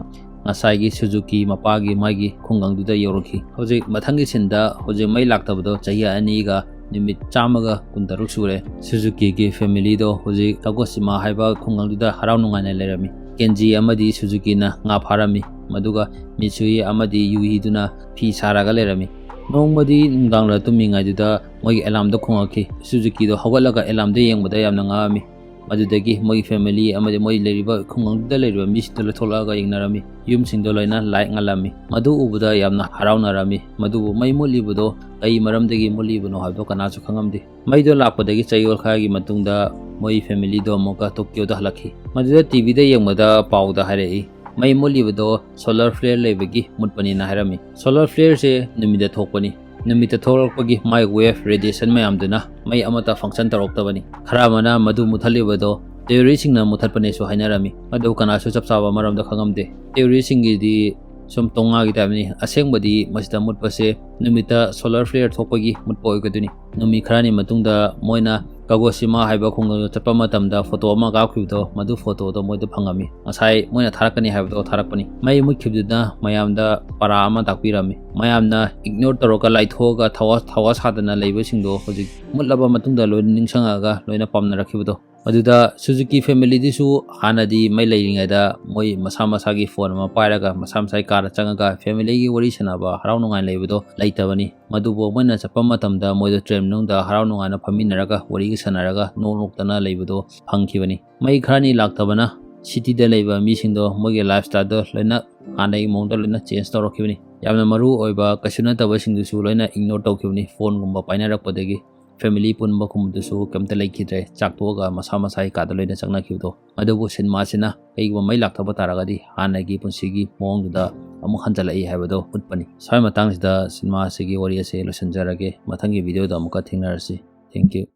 ꯉꯁꯥꯏꯒꯤ ꯁꯨꯖꯨꯀꯤ ꯃꯄꯥꯒꯤ ꯃꯥꯒꯤ ꯈꯨꯡꯒꯪꯗꯨꯗ ꯌꯧꯔꯛꯈꯤ꯫ ꯍꯧꯖꯤꯛ ꯃꯊꯪꯒꯤ ꯁꯤꯟꯗ ꯍꯧꯖꯤꯛ ꯃꯩ ꯂꯥꯛꯇꯕꯗꯣ ꯆꯍꯤ ꯑꯅꯤꯒ ꯅꯨꯃꯤꯠ ꯆꯥꯝꯃꯒ ꯀꯨꯟꯇꯔꯨꯛ ꯁꯨꯔꯦ꯫ ꯁꯨꯖꯨꯀꯤꯒꯤ ꯐꯦꯃꯤꯂꯤꯗꯣ ꯍꯧꯖꯤꯛ ꯀꯥꯒꯣꯁꯤꯃꯥ ꯍꯥꯏꯕ ꯈꯨꯡꯒꯪꯗꯨꯗ ꯍꯔꯥꯎ ꯅꯨꯡꯉꯥꯏꯅ ꯂꯩꯔꯝꯃꯤ꯫ ꯀꯦꯟꯖꯤ ꯑꯃꯗꯤ ꯁꯨꯖꯨꯀꯤꯅ ꯉꯥ ꯐꯥꯔꯝꯃꯤ, ꯃꯗꯨꯒ ꯃꯤꯁꯨꯏ ꯑꯃꯗꯤ ꯌꯨꯍꯤꯗꯨꯅ ꯐꯤ ꯁꯥꯔꯒ ꯂꯩꯔꯝꯃꯤ꯫ ꯅꯣꯡꯃꯗꯤ ꯅꯨꯡꯗꯥꯡꯗ ꯇꯨꯝꯃꯤꯉꯩꯗꯨꯗ ꯃꯣꯏꯒꯤ ꯑꯦꯂꯥꯝꯗꯣ ꯈꯣꯡꯉꯛꯈꯤ꯫ ꯁꯨꯖꯨꯀꯤꯗꯣ ꯍꯧꯒꯠꯂꯒ ꯑꯦꯂꯥꯝꯗꯣ ꯌꯦꯡꯕꯗ ꯌꯥꯝꯅ ꯉꯛꯑꯝꯃꯤ꯫ ꯃꯗꯨꯗꯒꯤ ꯃꯣꯏꯒꯤ ꯐꯦꯃꯤꯂꯤ ꯑꯃꯗꯤ ꯃꯣꯏ ꯂꯩꯔꯤꯕ ꯈꯨꯡꯒꯪꯗꯨꯗ ꯂꯩꯔꯤꯕ ꯃꯤꯁꯤꯡꯗꯣ ꯂꯣꯏ ꯊꯣꯛꯂꯛꯑꯒ ꯌꯦꯡꯅꯔꯝꯃꯤ꯫ ꯌꯨꯝꯁꯤꯡꯗꯣ ꯂꯣꯏꯅ ꯂꯥꯏꯠ ꯉꯥꯜꯂꯝꯃꯤ꯫ ꯃꯗꯨ ꯎꯕꯗ ꯌꯥꯝꯅ ꯍꯔꯥꯎꯅꯔꯝꯃꯤ꯫ ꯃꯗꯨꯕꯨ ꯃꯩ ꯃꯨꯠꯂꯤꯕꯗꯣ ꯀꯩ ꯃꯔꯝꯗꯒꯤ ꯃꯨꯠꯂꯤꯕꯅꯣ ꯍꯥꯏꯕꯗꯣ ꯀꯅꯥꯁꯨ ꯈꯪꯉꯝꯗꯦ꯫ ꯃꯩꯗꯣ ꯂꯥꯛꯄꯗꯒꯤ ꯆꯌꯣꯜ ꯈꯔꯒꯤ ꯃꯇꯨꯡꯗ ꯃꯣꯏ ꯐꯦꯃꯤꯂꯤꯗꯣ ꯑꯃꯨꯛꯀ ꯇꯣꯀꯤꯌꯣꯗ ꯍꯜꯂꯛꯈꯤ꯫ ꯃꯗꯨꯗ ꯇꯤꯚꯤꯗ ꯌꯦꯡꯕꯗ ꯄꯥꯎꯗ ꯍꯥꯏꯔꯛꯏ, ꯃꯩ ꯃꯨꯠꯂꯤꯕꯗꯣ ꯁꯣꯂꯔ ꯐ꯭ꯂꯦꯌꯔ ꯂꯩꯕꯒꯤ ꯃꯨꯠꯄꯅꯤꯅ ꯍꯥꯏꯔꯝꯃꯤ꯫ ꯁꯣꯂꯔ ꯐ꯭ꯂꯦꯌꯔꯁꯦ ꯅꯨꯃꯤꯠꯇ ꯊꯣꯛꯄꯅꯤ꯫ ꯅꯨꯃꯤꯠꯇ ꯊꯣꯛꯂꯛꯄꯒꯤ ꯃꯥꯏ ꯋꯦꯚ ꯔꯦꯗꯤꯌꯦꯁꯟ ꯃꯌꯥꯝꯗꯨꯅ ꯃꯩ ꯑꯃꯠꯇ ꯐꯪꯁꯟ ꯇꯧꯔꯛꯇꯕꯅꯤ꯫ ꯈꯔ ꯑꯃꯅ ꯃꯗꯨ ꯃꯨꯠꯊꯠꯂꯤꯕꯗꯣ ꯇꯦꯔꯣꯔꯤꯁꯁꯤꯡꯅ ꯃꯨꯠꯊꯠꯄꯅꯦꯁꯨ ꯍꯥꯏꯅꯔꯝꯃꯤ꯫ ꯑꯗꯨꯕꯨ ꯀꯅꯥꯁꯨ ꯆꯞ ꯆꯥꯕ ꯃꯔꯝꯗ ꯈꯪꯉꯝꯗꯦ꯫ ꯇꯦꯔꯣꯔꯤꯁꯁꯤꯡꯒꯤꯗꯤ ꯁꯨꯝ ꯇꯣꯉꯥꯒꯤ ꯇꯥꯏꯞꯅꯤ꯫ ꯑꯁꯦꯡꯕꯗꯤ ꯃꯁꯤꯗ ꯃꯨꯠꯄꯁꯦ ꯅꯨꯃꯤꯠꯇ ꯁꯣꯂꯔ ꯐ꯭ꯂꯦꯌꯔ ꯊꯣꯛꯄꯒꯤ ꯃꯨꯠꯄ ꯑꯣꯏꯒꯗꯣꯏꯅꯤ꯫ ꯅꯨꯃꯤꯠ ꯈꯔꯅꯤ ꯃꯇꯨꯡꯗ ꯃꯣꯏꯅ ꯀꯥꯒꯣꯁꯤꯃꯥ ꯍꯥꯏꯕ ꯈꯨꯡꯒꯪꯗ ꯆꯠꯄ ꯃꯇꯝꯗ ꯐꯣꯇꯣ ꯑꯃ ꯀꯥꯞꯈꯤꯕꯗꯣ, ꯃꯗꯨ ꯐꯣꯇꯣꯗꯣ ꯃꯣꯏꯗ ꯐꯪꯉꯝꯃꯤ꯫ ꯉꯁꯥꯏ ꯃꯣꯏꯅ ꯊꯥꯔꯛꯀꯅꯤ ꯍꯥꯏꯕꯗꯣ ꯊꯥꯔꯛꯄꯅꯤ꯫ ꯃꯩ ꯃꯨꯠꯈꯤꯕꯗꯨꯅ ꯃꯌꯥꯝꯗ ꯄꯔꯥ ꯑꯃ ꯇꯥꯛꯄꯤꯔꯝꯃꯤ꯫ ꯃꯌꯥꯝꯅ ꯏꯒꯅꯣꯔ ꯇꯧꯔꯒ ꯂꯥꯏꯊꯣꯛꯑꯒ ꯊꯋꯥ ꯊꯋꯥ ꯁꯥꯗꯅ ꯂꯩꯕꯁꯤꯡꯗꯣ ꯍꯧꯖꯤꯛ ꯃꯨꯠꯂꯕ ꯃꯇꯨꯡꯗ ꯂꯣꯏꯅ ꯅꯤꯡꯁꯤꯡꯉꯛꯑꯒ ꯂꯣꯏꯅ ꯄꯥꯝꯅꯔꯛꯈꯤꯕꯗꯣ꯫ ꯑꯗꯨꯗ ꯁꯨꯖꯨꯀꯤ ꯐꯦꯃꯤꯂꯤꯗꯨꯁꯨ ꯍꯥꯟꯅꯗꯤ ꯃꯩ ꯂꯩꯔꯤꯉꯩꯗ ꯃꯣꯏ ꯃꯁꯥ ꯃꯁꯥꯒꯤ ꯐꯣꯟ ꯑꯃ ꯄꯥꯏꯔꯒ ꯃꯁꯥ ꯃꯁꯥꯒꯤ ꯀꯥꯗ ꯆꯪꯉꯒ ꯐꯦꯃꯤꯂꯤꯒꯤ ꯋꯥꯔꯤ ꯁꯥꯟꯅꯕ, ꯍꯔꯥꯎ ꯅꯨꯡꯉꯥꯏ ꯂꯩꯕꯗꯣ ꯂꯩꯇꯕꯅꯤ꯫ ꯃꯗꯨꯕꯨ ꯃꯣꯏꯅ ꯆꯠꯄ ꯃꯇꯝꯗ ꯃꯣꯏꯗꯣ ꯇ꯭ꯔꯦꯟ ꯃꯅꯨꯡꯗ ꯍꯔꯥꯎ ꯅꯨꯡꯉꯥꯏꯅ ꯐꯝꯃꯤꯟꯅꯔꯒ ꯋꯥꯔꯤꯒ ꯁꯥꯟꯅꯔꯒ ꯅꯣꯛ ꯅꯣꯛꯇꯅ ꯂꯩꯕꯗꯣ ꯐꯪꯈꯤꯕꯅꯤ꯫ ꯃꯩ ꯈꯔꯅꯤ ꯂꯥꯛꯇꯕꯅ ꯁꯤꯇꯤꯗ ꯂꯩꯕ ꯃꯤꯁꯤꯡꯗꯣ ꯃꯣꯏꯒꯤ ꯂꯥꯏꯐ ꯁ꯭ꯇꯥꯏꯜꯗꯣ ꯂꯣꯏꯅ ꯍꯥꯟꯅꯒꯤ ꯃꯑꯣꯡꯗ ꯂꯣꯏꯅ ꯆꯦꯟꯖ ꯇꯧꯔꯛꯈꯤꯕꯅꯤ꯫ ꯌꯥꯝꯅ ꯃꯔꯨ ꯑꯣꯏꯕ ꯀꯩꯁꯨ ꯅꯠꯇꯕꯁꯤꯡꯗꯨꯁꯨ ꯂꯣꯏꯅ ꯏꯒꯅꯣꯔ ꯇꯧꯈꯤꯕꯅꯤ꯫ ꯐꯣꯟꯒꯨꯝꯕ ꯄꯥꯏꯅꯔꯛꯄꯗꯒꯤ ꯐꯦꯃꯤꯂꯤ ꯄꯨꯟꯕꯒꯨꯝꯕꯗꯨꯁꯨ ꯀꯩꯝꯇ ꯂꯩꯈꯤꯗ꯭ꯔꯦ꯫ ꯆꯥꯛ ꯇꯣꯛꯑꯒ ꯃꯁꯥ ꯃꯁꯥꯒꯤ ꯀꯥꯗ ꯂꯣꯏꯅ ꯆꯪꯅꯈꯤꯕꯗꯣ꯫ ꯑꯗꯨꯕꯨ ꯁꯤꯅꯦꯃꯥꯁꯤꯅ ꯀꯩꯒꯨꯝꯕ ꯃꯩ ꯂꯥꯛꯇꯕ ꯇꯥꯔꯒꯗꯤ ꯍꯥꯟꯅꯒꯤ ꯄꯨꯟꯁꯤꯒꯤ ꯃꯑꯣꯡꯗꯨꯗ ꯑꯃꯨꯛ ꯍꯟꯖꯜꯂꯛꯏ ꯍꯥꯏꯕꯗꯣ ꯎꯠꯄꯅꯤ꯫ ꯁ꯭ꯋꯥꯏ ꯃꯇꯥꯡꯁꯤꯗ ꯁꯤꯅꯦꯃꯥꯁꯤꯒꯤ ꯋꯥꯔꯤ ꯑꯁꯦ ꯂꯣꯏꯁꯤꯟꯖꯔꯒꯦ꯫ ꯃꯊꯪꯒꯤ ꯚꯤꯗꯤꯑꯣꯗ ꯑꯃꯨꯛꯀ ꯊꯦꯡꯅꯔꯁꯤ꯫ Thank you꯫